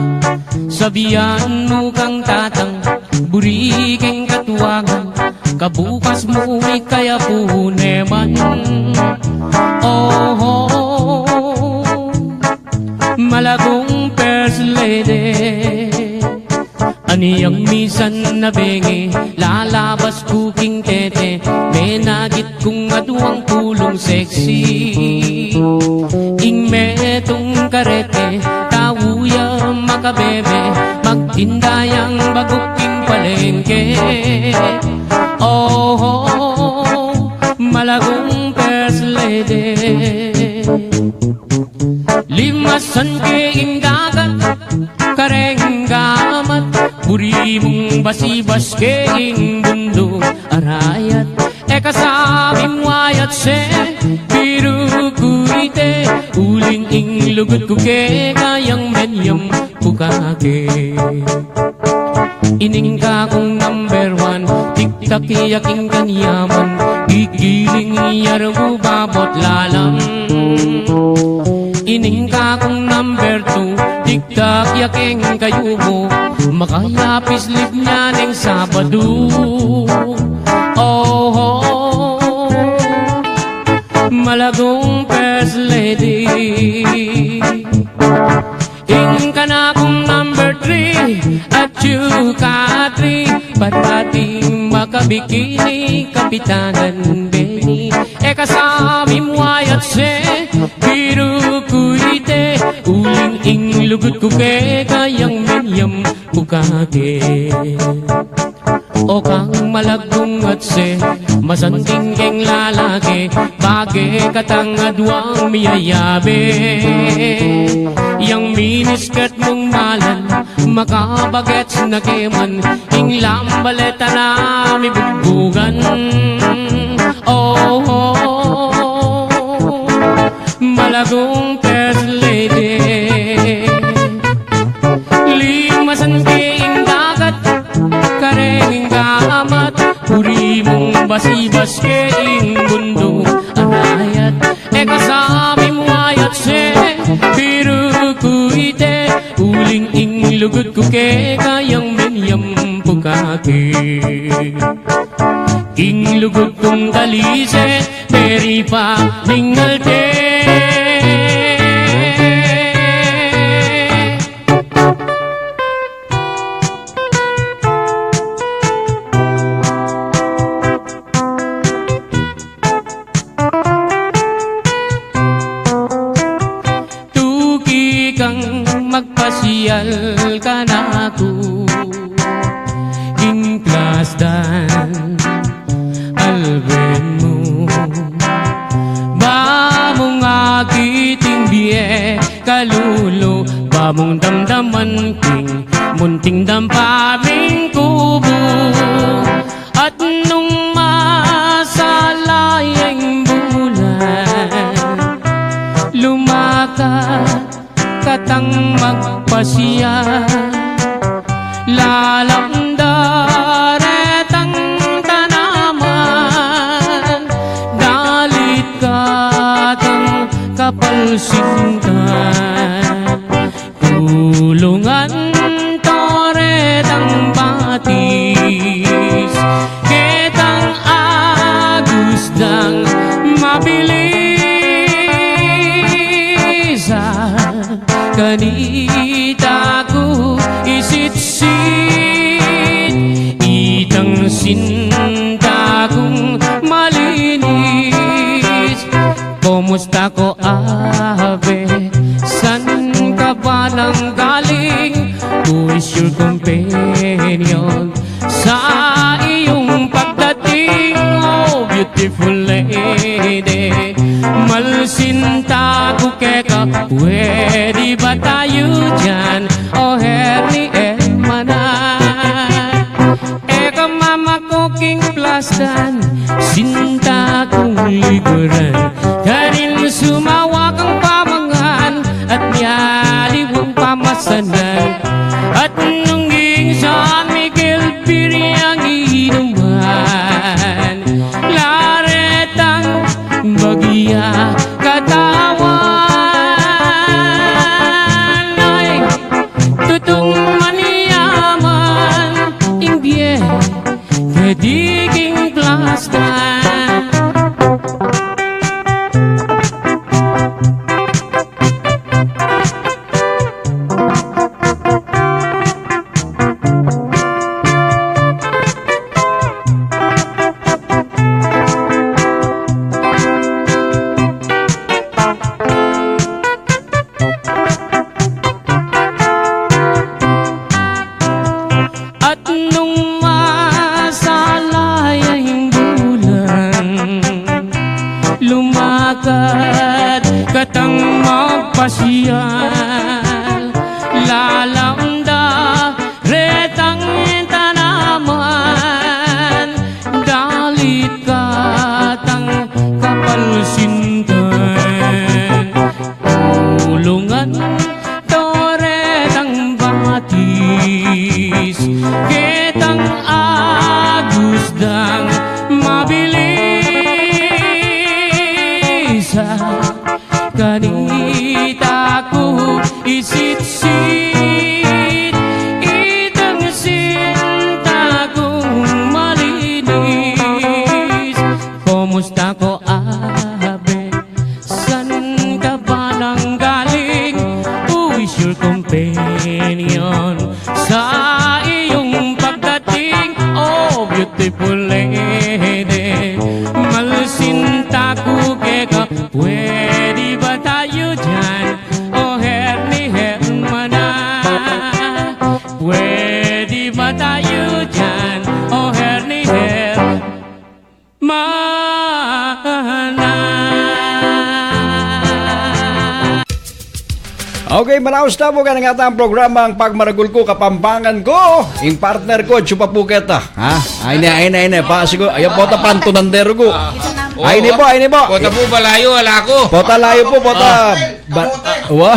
Sabian mu kang tatang, buri keng katuangan, kabukas mu ikayapu ne man. Oho, malagung first lady. Aniyang misan a bengi, lalabas ku king tete, menagit kung aduang pulung sexy. Ing metung karete, tau ya makabebe, magtinda yang baguk king palengke. Oho, malagung first lady. Limasan ke ing dagat, kareng gamat, buri mung basibas ke ing bunduk arayat. E ka sabi mu ayat se, biru ku ite, uling ing lugud ku keka yang menyam ku kake. Ining kakung number one, tiktak ya king kanyaman, gigiling ya rubabot lalam. Ining kakung number two, tiktak ya keng kayumu, makayapis lib nya neng Sabadu. Oho, malagung first lady. Ing kanakung number three, at yuka three, patating makabikini, Kapitanan Benny. E ka sabi mu ayat se, biru ku ite, uling ing lugud ku keka yang menyam ku kake. O kang malaggung atse, masanting keng lalaki, bage katang aduang miyayabe. Yang miniskirt mung malan, makabagets na ke man, ing lambaleta na mibugbugan. Oh, oh, malaggung first lady. Limasan ke ing Pasibas ke ing bunduk arayat, e ka sa mimwayat se, biru ku ite, uling ing lugud ku keka yang menyampu kake. Ing lugud kung talise, meripa ning alte. Tuki kang magpasyal kanaku king plasdan alben mu. Ba mung akit ing bie kalulu, ba mung damdaman king munting dampa ming kubu. At nung masala yang bulan, lumakat katang magpasyal, lalam da retang tanaman, dalit katang kapalsintan. Kulungan to retang batis, ketang agus dang mabilis. Kanita ku isitsit itang sinta kung malinis. Kumusta ko, abe? San ka ba nang galing? Who is your companion? Sa iyung pagdating, oh beautiful lady, malsinta ku keka, pwede ba tayo diyan? O herni hermana, e ka mamaku king plasdan, sinta kung likuran. Karin sumawa kang pamangan at mialiwang pamasanan. At nung king San Miguel Piriang inuman, laretang bagya katawan. Ay, tutung manyaman ing bie keti king plasdan. At nung masala ya ing bulan, lumakad katang magpasyal, lalam da retang tanaman, dalit katang kapalsintan. Kulungan to retang batis, ketang agus dang mabilis. Kanita ku isitsit itang sinta kung malinis. Kumusta ko, abe? San ka ba nang galing? Who is your companion? Sa iyung pagdating, oh beautiful lady, malsinta ku keka, pwede ba tayo diyan? O herni hermana, pwede ba tayo diyan? O herni hermana. Okay, maraus tamu kanita king programang Pagmaragul Ku Kapampangan Ku. Ing partner ku, tsupa pu keta. Ha? Ay ne, ay ne, ay ne. Pa, siguru, ayan, pota pantunan de rugu. Ay ne pu, ay ne pu. Pota pu, balayu, ala ku. Pota layu pu, pota. Ba, wa?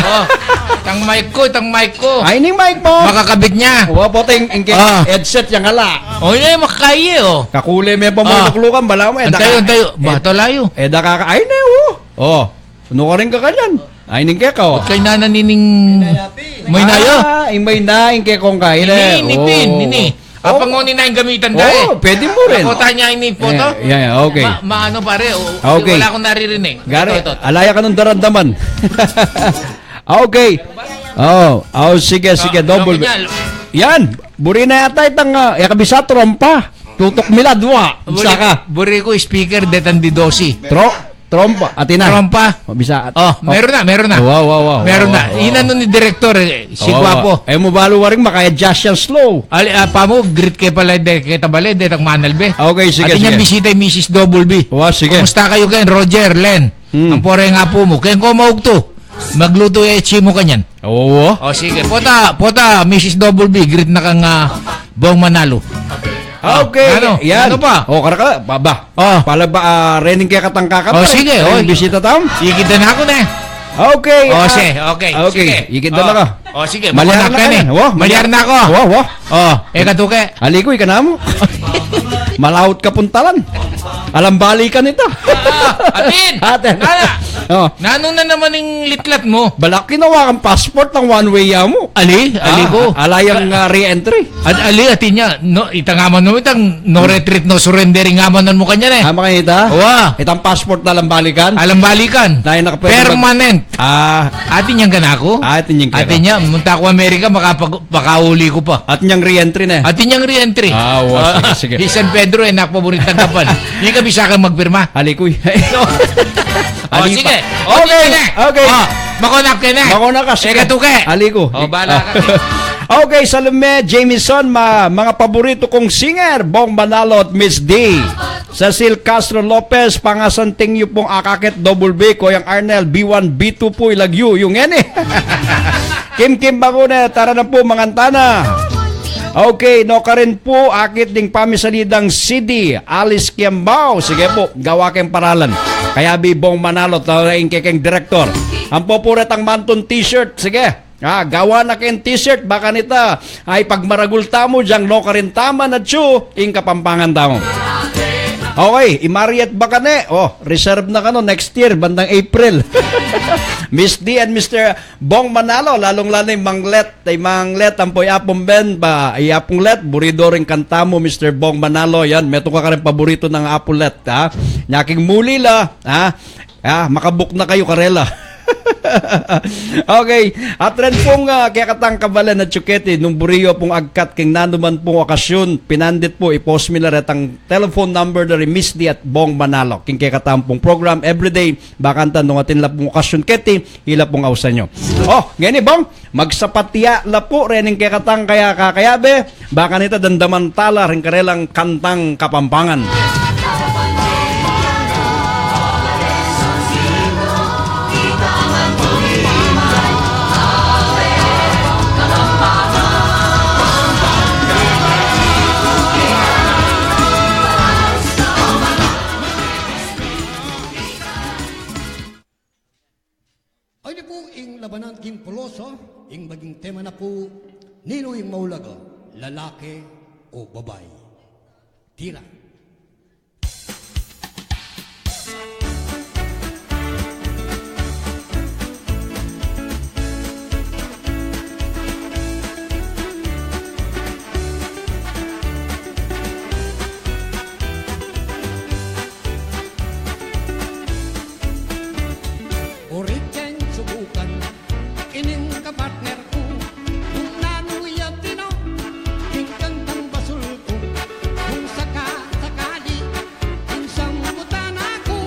Tang mic ku, tang mic ku. Ay, ning mic mu. Makakabit ne. Wa, potang ing ke-, ah, headset yang ala. O, ini makakaya, o. Kakule me pa mu, ah, luklukan, balamu, e, antayu, daka-, antayu. Ba, e, talayu. E, daka-, ay, ne, o. O, nu karin ka kanyan? Ay, ning keka, o. Ba't kainan na nining maynaya? Ah, ing maynaya, ing kekong kain, e. Ini, ini, pin, o, ini. Apa nga ini na ing gamitan da, e? O, pwede mu rin. Ako, tanya ini, poto? E, yeah, yeah, okay. Ma-, maano, pare? O, okay. Wala akong naririnig. Gari, ito, ito. Ala ya kanung daramdaman. Okay. O, o, sige, sige, ah, double. Yan, buri na yata itang, ah, e, kabisa, trompa. Tutok milad, wa. Buri, saka. Buri ku speaker, detang di dosi. Tro-, trompa, atin na. Trompa. O, bisa. O, meron na, meron na. Wa, wa, wa, wa, wa. Meron na. Inanu ni direktor, e, si Guapo. E mu balu waring maka-adjust yang slow. Ali, ah, pa mu, greet ke pala, de, keta bale, detang manalbe. Okay, sige, sige. Atin yang bisita, i Misis Double B. Wa, sige. Kumusta kayu ken, Roger, Len? Hmm. Ampo reng apu mu. Ken ko maugtu. Maglutu ya itsi mu kanyan. Oo. O, sige. Pota, pota, Misis Double B, greet na kang, ah, Bong Manalo. Okay, ano? Yan. Ano pa? O, karakal, ba, ba. O. Pala ba, ah, rening kekatang kakapal? O, sige, o. Bisita tam? Ikit na ku ne. Okay, o, ah, sige, okay, okay, sige. Ikit na ka. O, sige, malyari na ka ne. Wa, malyari na ku. Wa, wa. O, e ka tuke. Ali ku, ika namu. Malaut ka puntalan. Alang balikan ita. Ah, atin! Atin. Nana! O. Nanu na naman ing litlat mu? Balak kinawa kang passport nang one way ya mu. Ali, ali ku. Ah, ala yang, ah, re-entry. At ali, atin ya, no, ita nga man, no, itang no retreat, no surrender, nga man mu kanyan, e. Tama kanyan ita? Wa. Itang passport na alang balikan? Alang balikan. Permanent. Ah. Atin yang kanaku? Ah, atin yang kanaku. Atin ya, munta ku Amerika, makapag-, makauli ku pa. Atin yang re-entry ne? Atin yang re-entry. Ah, wa, ah, sige, sige. Di San Pedro, e, nak paboritang kapan. Di ka bisa kang magpirma. Ali ku. O, ali sige. Pa. O, okay, sige. Okay. O, makonap ke ne. Makonap ka, sige. E ka tuke. Ali ku. O, bala ka. Ah. Okay, Salome Jameson, ma-, mga paborito kong singer, Bong Manalo at Miss D. Cecil Castro Lopez, pangasanting yu pung akakit Double B, Koyang Arnel, B one, B two pu, ilagyu yu ngeni. Kim Kim Bagune, tara na pu, manganta na. Okay, nukarin pu, akit ding pamisalidang C D, Alice Kiambao. Sige pu, gawa keng paralan. Kayabe i Bong Manalo, tara ing kekeng direktor. Ampo pu retang mantun t-shirt, sige. Ah, gawa na keng t-shirt, bang kanita, ay pagmaragul tamu, diyang nukarin tamu, atyu ing Kapampangan tamu. Okay, i Mariet Bacane, o, reserve na kanu next year, bandang April. Miss D and Mister Bong Manalo, lalung-lalu i Mang Let, i Mang Let, ampo i Apung Ben, ba, i Apung Let, buri do ring kanta mu, Mister Bong Manalo, yan, metung ka kareng paborito nang Apung Let, ha? Nya king muli la, ha? Ah, makabook na kayu karela. Okay, at ren pung, ah, kekatang kabalen at suketi, nung buri yu pung agkat king nanuman pung okasyun, pinandit pu, i-post mi la retang telephone number da ri Miss D at Bong Manalo. King kekatang pung program everyday, bang kanita nung atin la pung okasyun keti, ila pung ausan yu. O, ngeni, Bong, magsapat ya la pu rening kekatang kaya kakayabe, bang kanita dandaman tala ring karelang kantang Kapampangan. Ay, di pu ing labanan king puloso, ing maging tema na pu, ninu ing maulaga, lalaki o babai? Tira. Uri keng subukan ining kapartner ku, nung nanu ya tinu, king kantang basul ku, nung saka-sakali, nung sambutan aku,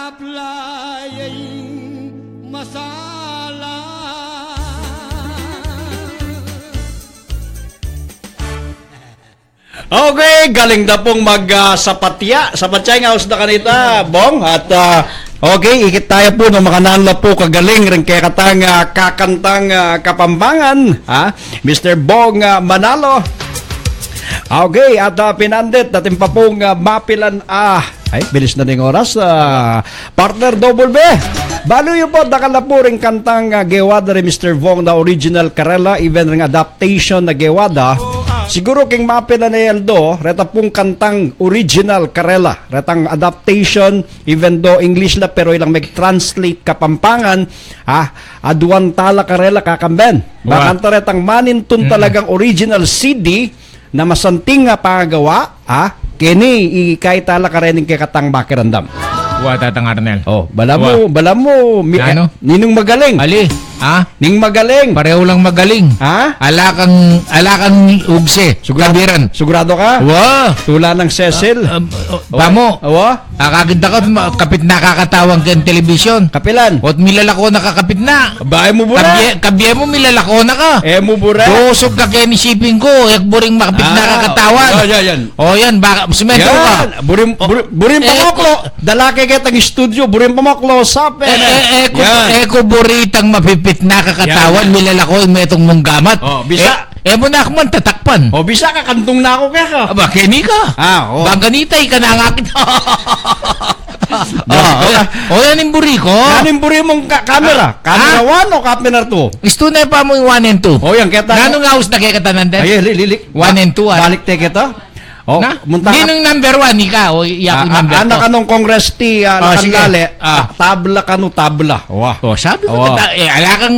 Playa ing masala. Okay, galing da pung mag, ah, sapatya. Sapatya ing aus da kanita, Bong. At, ah, okay, ikit taya pu no makananu la pu kagaling ring kekatang, ah, kakantang, ah, Kapampangan, ha? Mister Bong, ah, Manalo. Okay, at, ah, pinandit, atin pa pung, ah, mapilan, ah, ay, bilis na ning oras, ah, partner Double B. Balu yu pu, dakal na pu ring kantang, ah, gewa da ri Mister Bong na original karela, even ring adaptation na gewa da. Siguru king mapilan a aldo, reta pung kantang original karela, retang adaptation, even though English la, pero ilang meg-translate Kapampangan, ha, aduan tala karela kakamben. Wa. Bakanta retang manintun Mm. talagang original C D na masanting a pangagawa, ha? Keni, ikay tala karening kekatang makiramdam. Wa, Tatang Arnel. Oh, bala mu, Wa. bala mu, mi-, Ano? Ninung Magaling. Ali, ha? Ning Magaling. Pareho lang magaling. Ha? Ala kang, ala kang ugse, Sigurado, kabiran. Sigurado ka? Wa. Tula nang Cecil. Ah, um, oh, Wa. Pamo. Wa? Akakita ka, ma-, kapit na kakatawan keng telebisyon. Kapilan? Ot milalako na ka kapit na. Bae mu bure. Kabie, kabie mu milalako na ka. E mu bure. Dosog ka keni siping ku, e ku buring makapit na Ah, kakatawan. Yan, yan, yan. O yan, baka, simentro ka. Yan. Buring, O, buring, buring e, pamoklo. Dala ke ketang studio, buring pamoklo, sape. E, e, e, ku, Yan. e ku buri itang mapipit na kakatawan, Yan, yan. milalako, metung mung gamat. O, bisa. E, e mu na aku man tatakpan. O, bisa kakantung na aku keka. Aba, keni ka. Ah, o. Bang kanita, ika na nga kita. Ah, o, okay. O, yan ing buri ku. Yan ing buri mung ka-, camera. Ah, Camera ah. one o camera two? Istu na pa mu ing one and two. O, yan, keta. Nanung aus na kekatanan den? Ay, li-, li-, li-, One and two, ah. Balik te keta. O, Na? munta ka. Ninung number one, ika. O, iya Ah, ku ah, number anak two. anong Congress ti, ah, O, sige. Lakanlale. Ah. Ta-, tabla kanu, tabla. Wa. O, sabi ku, Wa. ta-, e, ala kang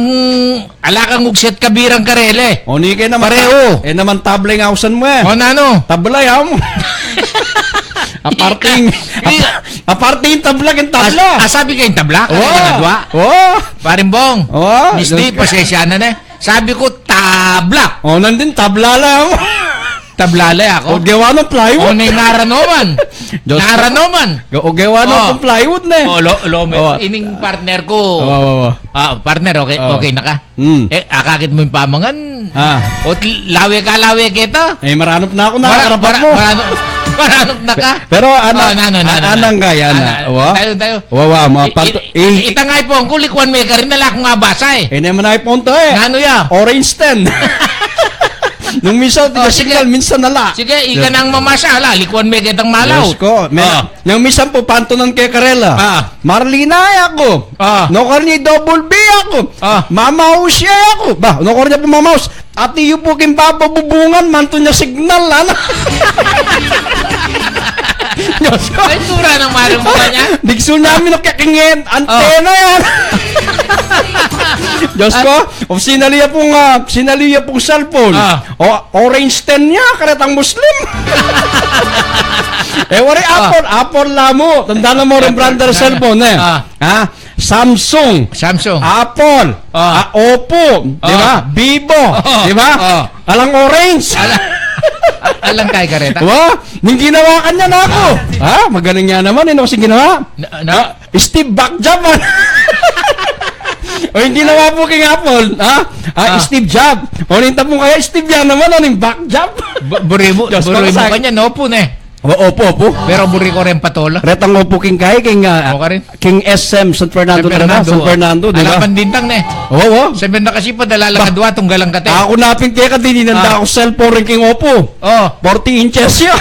Ala kang ugse at kabirang karela. O, ni ke naman. Pareho. E naman tabla ing ausan mu, e. O, nanu? Tabla, ya mu. Aparting, Di- aparting tabla, king tabla. As-, asabi keng tabla, O, kaya nga dua. o. Paring Bong. O, Miss D, Diyos ko. pasensya na, ne. Sabi ku, tabla. O, nandin, tabla la, ya mu. Tabla la, ya ku. O, gewa nang plywood. O, ne, ngara no man. Diyos ko. Ngara no man. Ge-, o, gewa nang O. plywood, ne. O, lo, lo, me-, O. ining partner ku. O, o, o. Ah, partner, okay, O. okay na ka? Hmm. E, akakit mu ing pamangan. Ah. O, t-, lawe ka, lawe keta. E, maranup na aku, Mara-, nakakarapat mara-, mu. maranup, maranup na ka. Pero, ano, O, nanu, nanu, a-, nanu. anang kaya na? Ana, Wa? tayo, tayo. Wa, wa, ma-, I-, part-, i-, i-, itang iPhone ku, likuan me karin, ala kung abasa, e. E, ne man iPhone to, e. Nanu ya? Orange ten. Nung minsan, O, sige. signal, minsan ala. Sige, ika Yes. nang mamasa, ala, likuan me ketang malaut. Diyos ko, me-, O. nung minsan pu, pantunan ke karela. Ah. Marlina ya ku. Ah. Nukarin ya Double B ya ku. Ah. Mama Jose ya ku. Ba, nukarin ya pu Mama Jose. Ati yu pu king pabubungan, mantun ya signal, ana. Diyos ko. Ay, tura ng marang mukha niya. Digsu namin, no, kaya king antena yan. Diyos ko, o sinali ya pung, ah, sinali ya pung cellphone. Ah. O, orange ten ya, karetang Muslim. E, wari Ah. Apple, Apple la mu. Tanda na mu ring brand da ring cellphone, e. Ah. Ha? Samsung. Samsung. Apple. Ah. Ah, Oppo. Di ba? Ah. Vivo. Ah. Di ba? Ah. Alang orange. Ala-, a-, alang kay kareta. Wa? Ning ginawa kanya na aku. Ha? Magaling ya naman, e, no, sing ginawa. Na, na? Ah, Steve Backjam, ah. O, ing ginawa pu king Apple, ha? Ah, Ah. Steve Jobs. O, ning tapung kaya Steve ya naman, o, ning Backjam. Bu-, buri mu, Diyos ko, buri mu sa- kanya, no, pu, ne? O, opo, opo. Pero buri ku rin patola. Retang opo king kay, king, ah, Oka rin. king S M San Fernando, San Fernando, San Fernando, di ba? Ala pang bintang, ne? Oo, oo. San Fernando kasi pa, dala lang Ba- kadwa, tunggal lang kate. Aku na pin keka, dinan da Ah. aku cellphone rin king opo. Oh. Forty inches ya.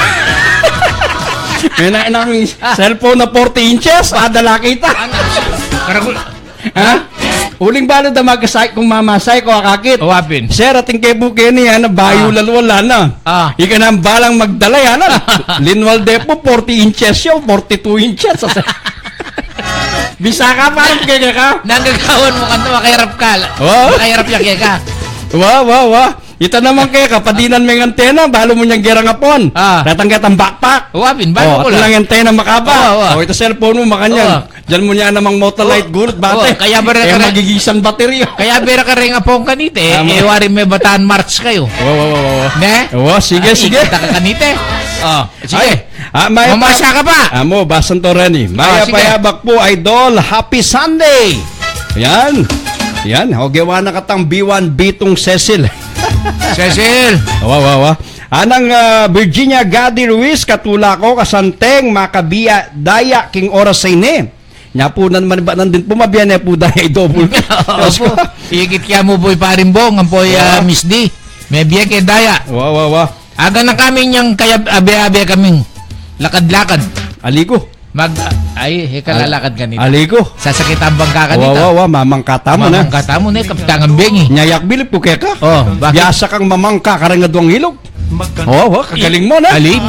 May na, nang Ah. cellphone na forty inches, ah, dala kita. Ano? Karagul- Ha? Uling balu da magasay kung mamasay ko akakit. O, apin. Sir, ating ke bu keni, ana, bayu Ah. lalwal, ana. Ah. Ika nang balang magdala, ana. Linwal de pu, forty inches ya, forty-two inches. Bisa ka, parang kaya ka? Nanggagawan mu kanita, makahirap ka. Oh? Makahirap ya keka. Wa, wa, wa. Ita naman keka, padinan meng antena, balu mu nyang gerang apon. Ah. Datang ketang backpack. O, apin, balu Oh, ku at lang. lang antena makaba. Oh, oh. O, ita cellphone mu, makanyang. Oh. Diyan mu niya namang motolite Oh. gulut, bate. Oh, kaya ba Eh, reka-, magigisang baterya. Kaya ba reka reng apon kanita, eh, Tama. eh, wari me batan March kayu. Wa, wa, wa, wa, wa. Ne? Wa, sige, Ah, sige. Ikita ka kanita, eh. Oh, sige. Ay, ah, may Mamasa pa- ka pa. Amo, basan to, Reni. Ah, Maya sige. Payabak po, Idol. Happy Sunday. Yan. Yan. O, gawa na katang B one B two Cecil. Cecil. Wa, wa, wa. Anang, ah, Virginia Gadi Ruiz, katula ko, kasanteng, makabiya, daya, king oras sa ini. Nya pu nan man ba nan din pu, mabiya ne pu daya i double. Opo. Ikit kaya mu pu i Paring Bong, ampo i, ah, Miss D. Mabiya ke daya. Wa, wa, wa. Aga na kami niyang kaya abe-abe kaming lakad-lakad. Aliku. Mag, ay, he, kalalakad kanita. Aliku. Sasakit ang bangka kanita. Wa, wa, wa, mamangka tamu na. Mamangka tamu na, kaptangan bengi. Nya yakbilip ku keka. Oh, bakit? Biasa kang mamangka kareng aduang ilog. Wa, wa, kagaling mu na. Ali,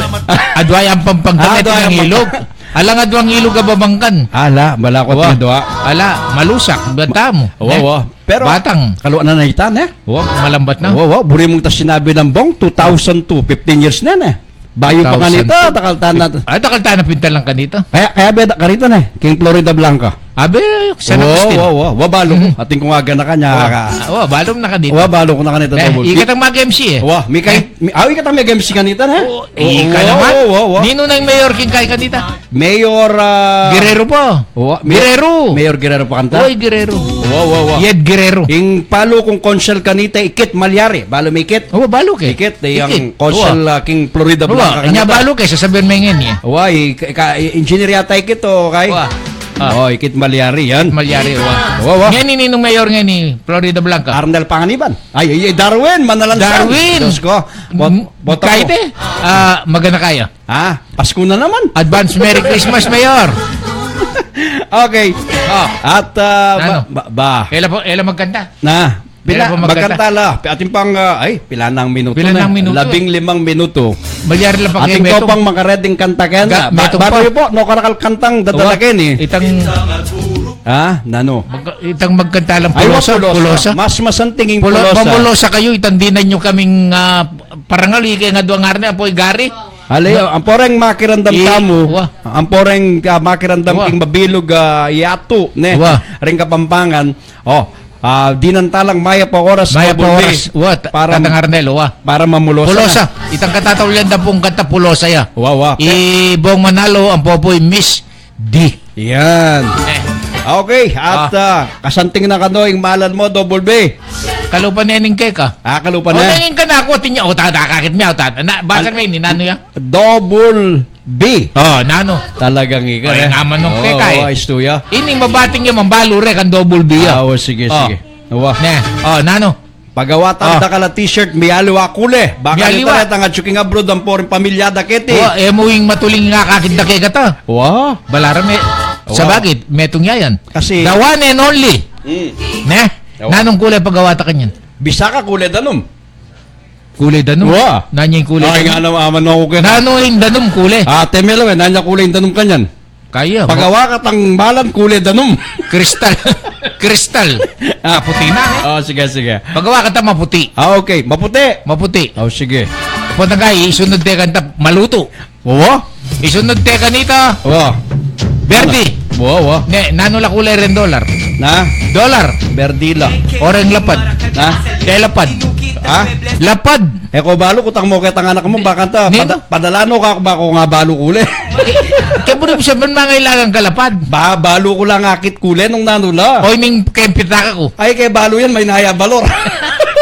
adwa yang pampangka, ah, adwa yang ilog. Alang aduang ilog a babangkan. Ala, bala ko. Wa. Adwa. Ala, malusak, bata mu. Wa, wa. Pero, batang. Kalwa na na ita, ne? Wa, malambat na. Wa, wa. Buri mung ta sinabi nang Bong, two thousand two, fifteen years na, ne? Bayu pa kanita, two thousand two. Dakal ta na. Ay, dakal ta na pinta lang kanita. Kaya, kaya beda kanita, ne? King Florida Blanca. Abe, San Agustin. Wa, wa, wa. Wa, balu ku. Mm. Atin kung aga na kanya. Wa, wa, balu na kanita. Wa, balu ku na kanita, eh, double. Ikatang mag-M C, eh. Wa, mi kay, eh, mi, aw, ikatang mag-M C kanita, ne? Oh, ika naman. Wa, wa, wa. Ninu na ing mayor king kay kanita? Mayor, ah, Guerrero pa. Wa, Mayor Guerrero. Mayor Guerrero pa kanta? Oy, Guerrero. Wa, wa, wa. Yed Guerrero. Ing palu kung konsel kanita, i Kit Malyari. Balu mi Kit? Wa, balu ke. I Kit, eh, yang konsel, ah, king Florida Blanca kanita. Nya balu ke, sasabian me ngeni, eh. Wa, i, ka, i, engineer yata i Kit, o, kay? Wa. Ah. O, i Kit Malyari, yan. Malyari, wa. Wa, wa. Ngeni, ninung mayor ngeni, Florida Blanca? Arnel Panganiban. Ay, ay, ay, Darwin, manalansan. Darwin. Diyos ko. Bot-, boto ko. Kahit eh, ah, magana kaya. Ah, Pasko na naman. Advance Merry Christmas, Mayor. Okay. Oh. At, ah, ba, ba, ba. Ela po, ela magkanta. Na, pila, magkanta la. Atin pang, ah, ay, pila nang minuto na. Pila nang minuto? Labing limang minuto. Malyari la pa. Atin ko pang makareding kanta kaya na. Ba, baru po, no, karakal kantang dadalakin eh. Itang, ah, nanu? Itang magkanta lang Pulosa. Pulosa. Mas masanting ing Pulosa. Mamulosa kayu, itang dinan yu kaming, ah, parangal, ike nga duang arne, apo i Gary. Ali, ampo reng makiramdam tamu, ampo reng, ah, makiramdam king mabilug, ah, yatu, ne? Reng Kapampangan. O, ah, dinan ta lang mayap a oras, mayap a oras. Wa, para, Tatang Arnel, wa. Para mamulosa na. Pulosa. Itang katatawagan da pung kanta Pulosa ya. Wa, wa. I Bong Manalo, ampo pu i Miss D. Yan. Eh. Okay, at, ah, kasanting na kanu ing malan mu, Double B. Kalupa ne ning keka. Ah, kalupa ne. O, nanging kanaku, atin ya, o, tada, kakit mi, o, tada. Na, basa me ini, nanu ya? Double B. O, nanu? Talagang ika, eh. Ay, naman nung keka, eh. O, istu ya. Ini, mabating ya, mambalu re, kang Double B ya. Ah, o, sige, sige. Wa. Ne, o, nanu? Pagawa tang dakal a t-shirt, mialiwa kule. Baka mialiwa. Nita retang atyu king abroad, ampo ring pamilya da keti. Wa, e mu ing matuling ngakakit da kekata. Wa. Balaram e. Wa. Sabagay, metung ya yan. Kasi the one and only. Mm. Ne? Wa. Nanung kule pagawa ta kanyan? Bisa ka kule danum. Kule danum? Wa. Nanya ing kule danum? Ay, nga naman, aman ako kaya. Nanu ing danum kule? Ah, teme lang e, nanya kule ing danum kanyan? Kaya, pagawa ka tang malan kule danum. Kristal. Kristal. Ah. Maputi na, eh. O, sige, sige. Pagawa ka ta maputi. Ah, okay. Maputi. Maputi. O, sige. Pota ka, isunod te kanta, malutu. Wa? Isunod te kanita. Wa. Berdi. Wa, wa. Ne, nanu la kule reng dolar? Na? Dolar. Berdi la. O reng lapad. Na? Te lapad. Ha? Lapad. E ko balu, kutang mu ketang anak mu, bakanta, ninu? Pada-, padala no ka, ba ko nga balu kule. Kaya pwede mu sabihin, mangailangan ka lapad. Ba, balu ku lang akit kule nung nanu la. O, ining kaya pitaka ku. Ay, kaya balu yan, may naya balor.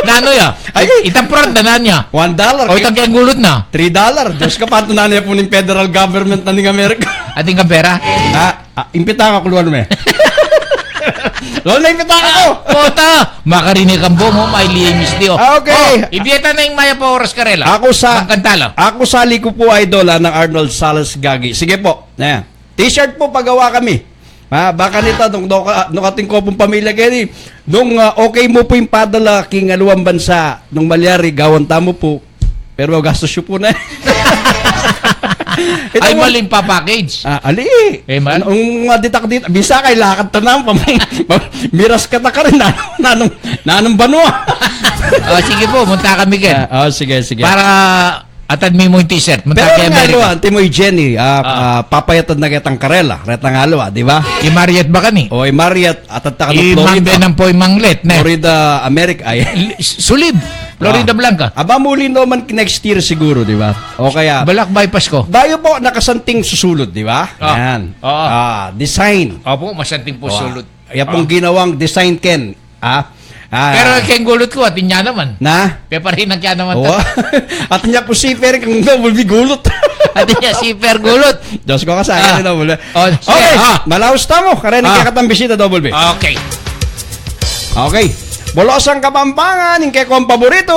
Nanu ya? Ay. Itang front na, nanu ya? One dollar. O, itang kaya gulut na? Three dollar. Diyos ka, paano na niya po ning federal government na ning Amerika? Ating kampera? Ah, Ah, impita ka, kuluan me. Lalu na impita ka ko. Kota! Makarinig ang bungo, may limis di, o. Ah, okay. O, ibiyeta na ing mayap a oras karela. Ako sa, magkanta la. Ako sali ku pu, Idol, ah, nang Arnold Salas Gagi. Sige po. Ayan. T-shirt po, pagawa kami. Ah, baka nita, nung, nung, nung atin ko pung pamilya keni, nung, ah, okay mu pu ing padala king aliwang bansa, nung malyari, gawan tamu pu. Pero gastos yu pu na. Ay, maling pa-package. Ah, ali. E, man. Nung, ah, ditak dit, bisa kay lakad ta na, pam-, pam-, miras ka ta karin, na-, nanung, nanung banua. O, sige po, munta kami ken. Ah, o, sige, sige. Para atad mi mu ing t-shirt. Munta kami ken Amerika. Pero nga, aliwa, anti mu i Jenny, ah, ah, papayatad na ketang karela, retang aliwa, di ba? I Mariet ba kani? O, i Mariet, atad ta kanu Florida. I Mang Ben ampo i Mang Let, ne? Florida, Amerika, ay. Sulid. Floridablanca. Aba, muli naman next year siguro, di ba? O kaya, Balak bypass ko. Bayu po, nakasanting susulud, di ba? Ah. Yan. Oo. Ah, design. Opo, masanting po sulut. Yan pong ginawang design, Ken. Ah? Ah. Pero keng gulut ku, atin ya naman. Na? Peparin ya naman. Atin ya po si Ferry kang double B gulut. Atin ya si Fer gulut. Diyos ko, kasaya na wala. Okay, malaus tamu. Kareng kekatang bisita, double B. Okay. Okay. Bulosang Kapampangan, ing kekong paboritu.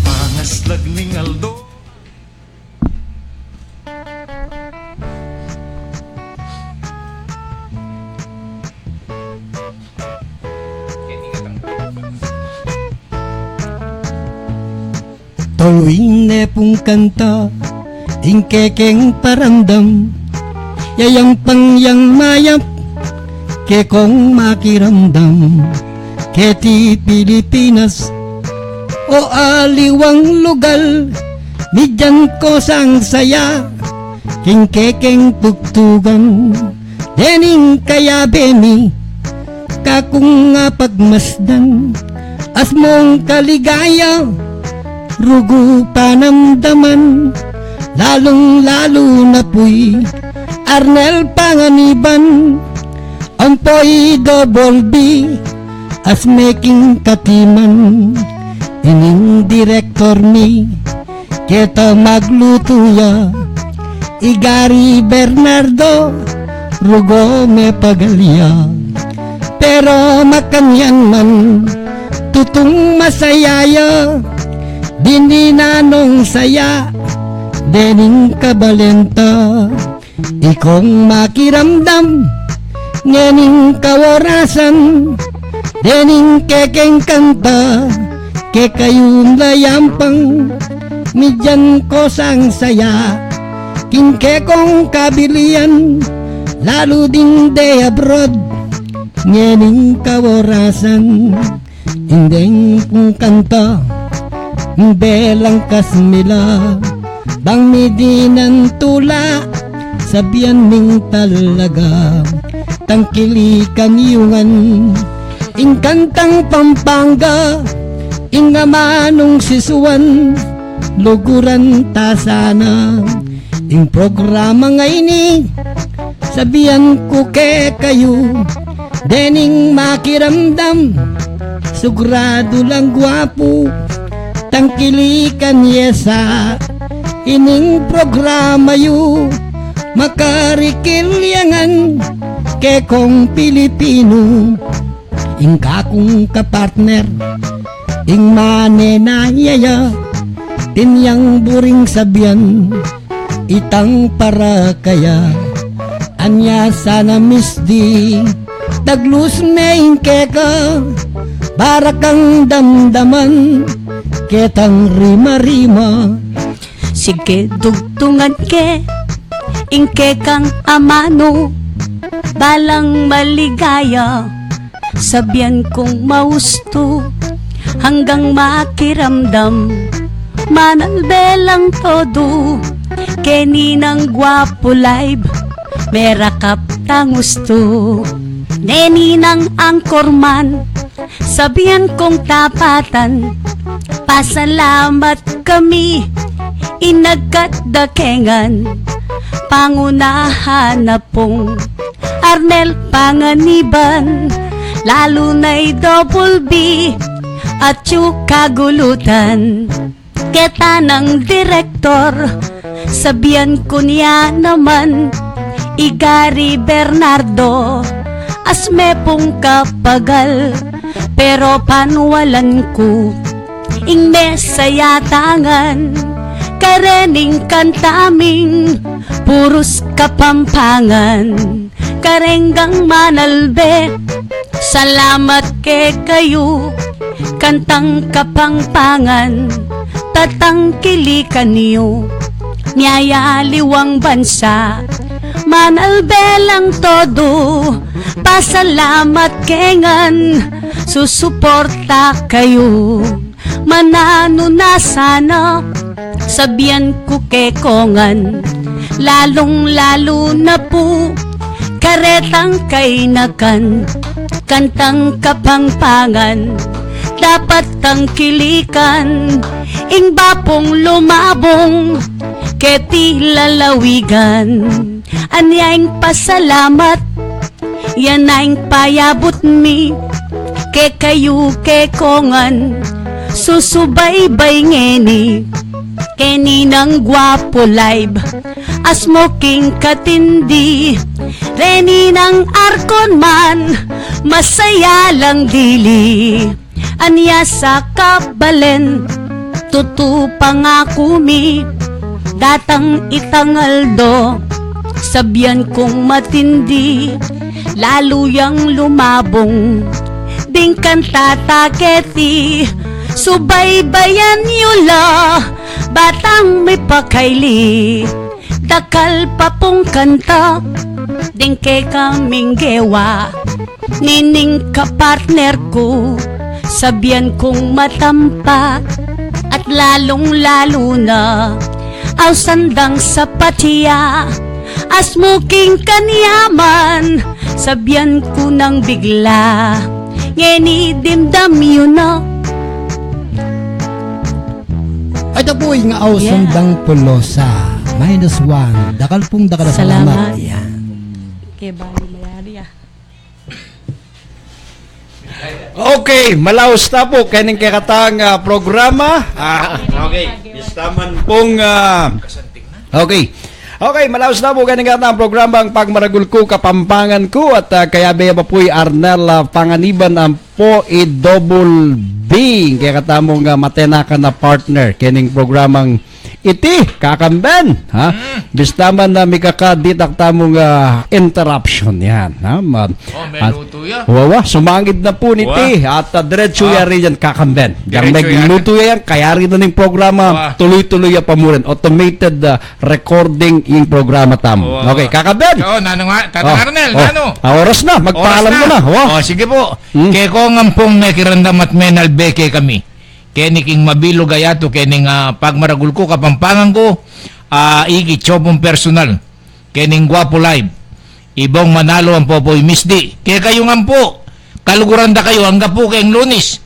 Pangaslag ning aldo. Tolwine pung kanta, ing kekeng paramdam, yayampang yang mayap, kekong makiramdam, keti Pilipinas, o aliwang lugal, midyan ko sang saya, king kekeng tugtugan, dening kayabe mi, kakung apagmasdan, asmong kaligaya, rugu panamdaman, lalung-lalu na pu'y Arnel Panganiban, ampoy double B, asme king katiman, ining direktor mi, keta maglutu ya, i Gary Bernardo, rugu me pagal ya. Pero makanyan man, tutung masaya ya, dininan nong saya, dening kabalenta. Ikong makiramdam, ngening kaworasan, dening kekeng kanta, kekayung layampang, midyan ko sang saya, king kekong kabilian, lalu ding de abroad, ngening kaworasan. Indeng pung kanta, belang kasmila, bang midinan tula, sabian ming talaga, tangkilikan yu ngan, ing kantang Pampanga, ing amanung sisuan, luguran ta sana. Ing programa ngeni, sabian ku kekayu, dening makiramdam, suguradu lang guapu, tangkilikan ye sa, ining programa yu, makarikil ya ngan, kekong Pilipinu, ing kakung kapartner, ing manenaya ya, tinyang buring sabian, itang parakaya, anya sana misdi, taglus me ing keka, barakang damdaman, ketang rima-rima. Sige, dugtungan ke, ing kekang amanu, balang maligaya, sabian kung maustu, hanggang makiramdam, manalbe lang todu, keni nang guapu live, merakap tang ustu, neni nang anchorman, sabian kung tapatan, pasalamat kami, inagkat da ke ngan, pangunahan na pung Arnel Panganiban, lalu na i Double B, atyu kagulutan. Keta nang direktor, sabian ku ne naman, i Gary Bernardo, asme pung kapagal, pero panwalan ku, ing mesaya ta ngan, karening kanta ming, purus Kapampangan. Kareng gang manalbe, salamat kekayu, kantang Kapampangan, tatangkilikan yu, miyayaliwang bansa, manalbe lang todu, pasalamat ke ngan, susuporta kayu. Mananu na sana, sabian ku ke kongan, lalung-lalu na pu, Karetang kainakan, kantang Kapampangan, dapat tangkilikan, ing bapung lumabung keti lalawigan. Anya ing pasalamat, ya na ing payabut mi kekayu, Kekongan, susubaybay ngeni keni nang Guapo Live. Asmo king katindi, reni nang arkon man, masaya lang dili. Anya sa kabalen, tutu pangaku mi, datang itang aldo, sabian kung matindi, lalu yang lumabung ding kanta ta keti. Subaybayan yu la, batang mipakaili. Dakal pa pung kanta ding kekaming gewa, nining kapartner ku, sabian kung matampa, at lalung-lalu na ausan dang sapat ya. Asmu king kanyaman, sabian ku nang bigla, ngeni dimdam yu na. Ita pu ing ausan dang pulosa. Minus one. Dakal pung dakal a salamat. Salamat. Yan. Ke bali mayari, ah. Okay, malaus na pu kening kekatang, ah, programa. Ah, okay. Bista man pung, ah, okay. Okay, malaus na pu kening kekatang programang Pagmaragul Ku Kapampangan Ku, at, ah, kayabe ya pa pu i Arnel, ah, Panganiban, ampo i Double B, kekatamung, ah, matenakan a partner kening programang iti, Kakamben, ha? Mm. Bista man na mikakaditak tamung, ah, interruption yan, ha? Ma-, Oh, may at luto ya. Wawa, sumangid na pu niti. Wa. At, ah, diretsu ya rin yan, Kakamben. Yang diretsu ya. Magluto ya yan, kayari na ning programa, wa, tuloy-tuloy ya pa mu rin. Automated, ah, recording ing programa tamu. Wa. Okay, Kakamben. Oh, nanu nga, Tatang Arnel, oh, nanu? Ah, oras na, magpaalam ka na, wa. Oh, sige pu. Hmm. Kekongan pung mekiramdam at menalbe kekami keni king mabilug a yatu, kening, ah, Pagmaragul Ku Kapampangan Ku, ah, ikit yu pung personal, kening Guapo Live, i Bong Manalo ampo pu i Miss D. Kekayu ngan pu, kaluguran da kayu, angga pu keng Lunis,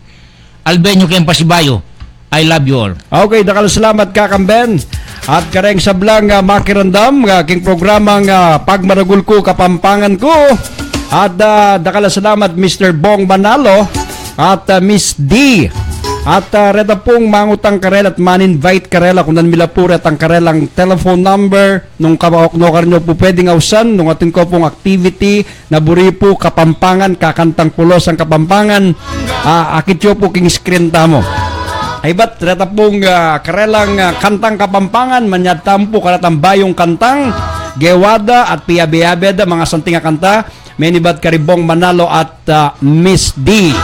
alben yu keng pasibayu. I love you all. Okay, dakal a salamat, Kakamben. At kareng sablang, ah, makiramdam, ah, king programang, ah, Pagmaragul Ku Kapampangan Ku. At, ah, dakal a salamat, Mister Bong Manalo at, ah, Miss D. At, ah, reta pung mangutang karela at man-invite karela, kunan mi la pu retang karelang telephone number, nung kaba-, nung karela yu pu pwedeng ausan nung atin ko pung activity na buri pu Kapampangan, kakantang pulosang Kapampangan, ah, akit yu pu king screen tamu. Ibat reta pung, ah, karelang, ah, kantang Kapampangan, manyad tamu pu karetang bayung kantang gewa da at piyabe-yabe da, mangasanting a kanta, menibat kari Bong Manalo at, ah, Miss D.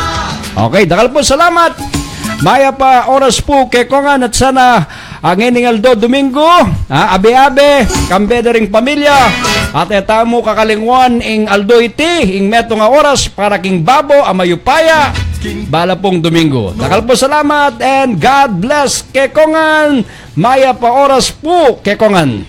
Okay, dakal pung salamat. Mayap a oras pu kekongan at sana, ah, ngening aldo Domingo, ah, abe-abe, kambe da ring pamilya, at e tamu kakalingwan ing aldo iti, ing metung a oras para king babo a mayupaya, bala pung Domingo. Dakal pung salamat and God bless kekongan. Mayap a oras pu kekongan.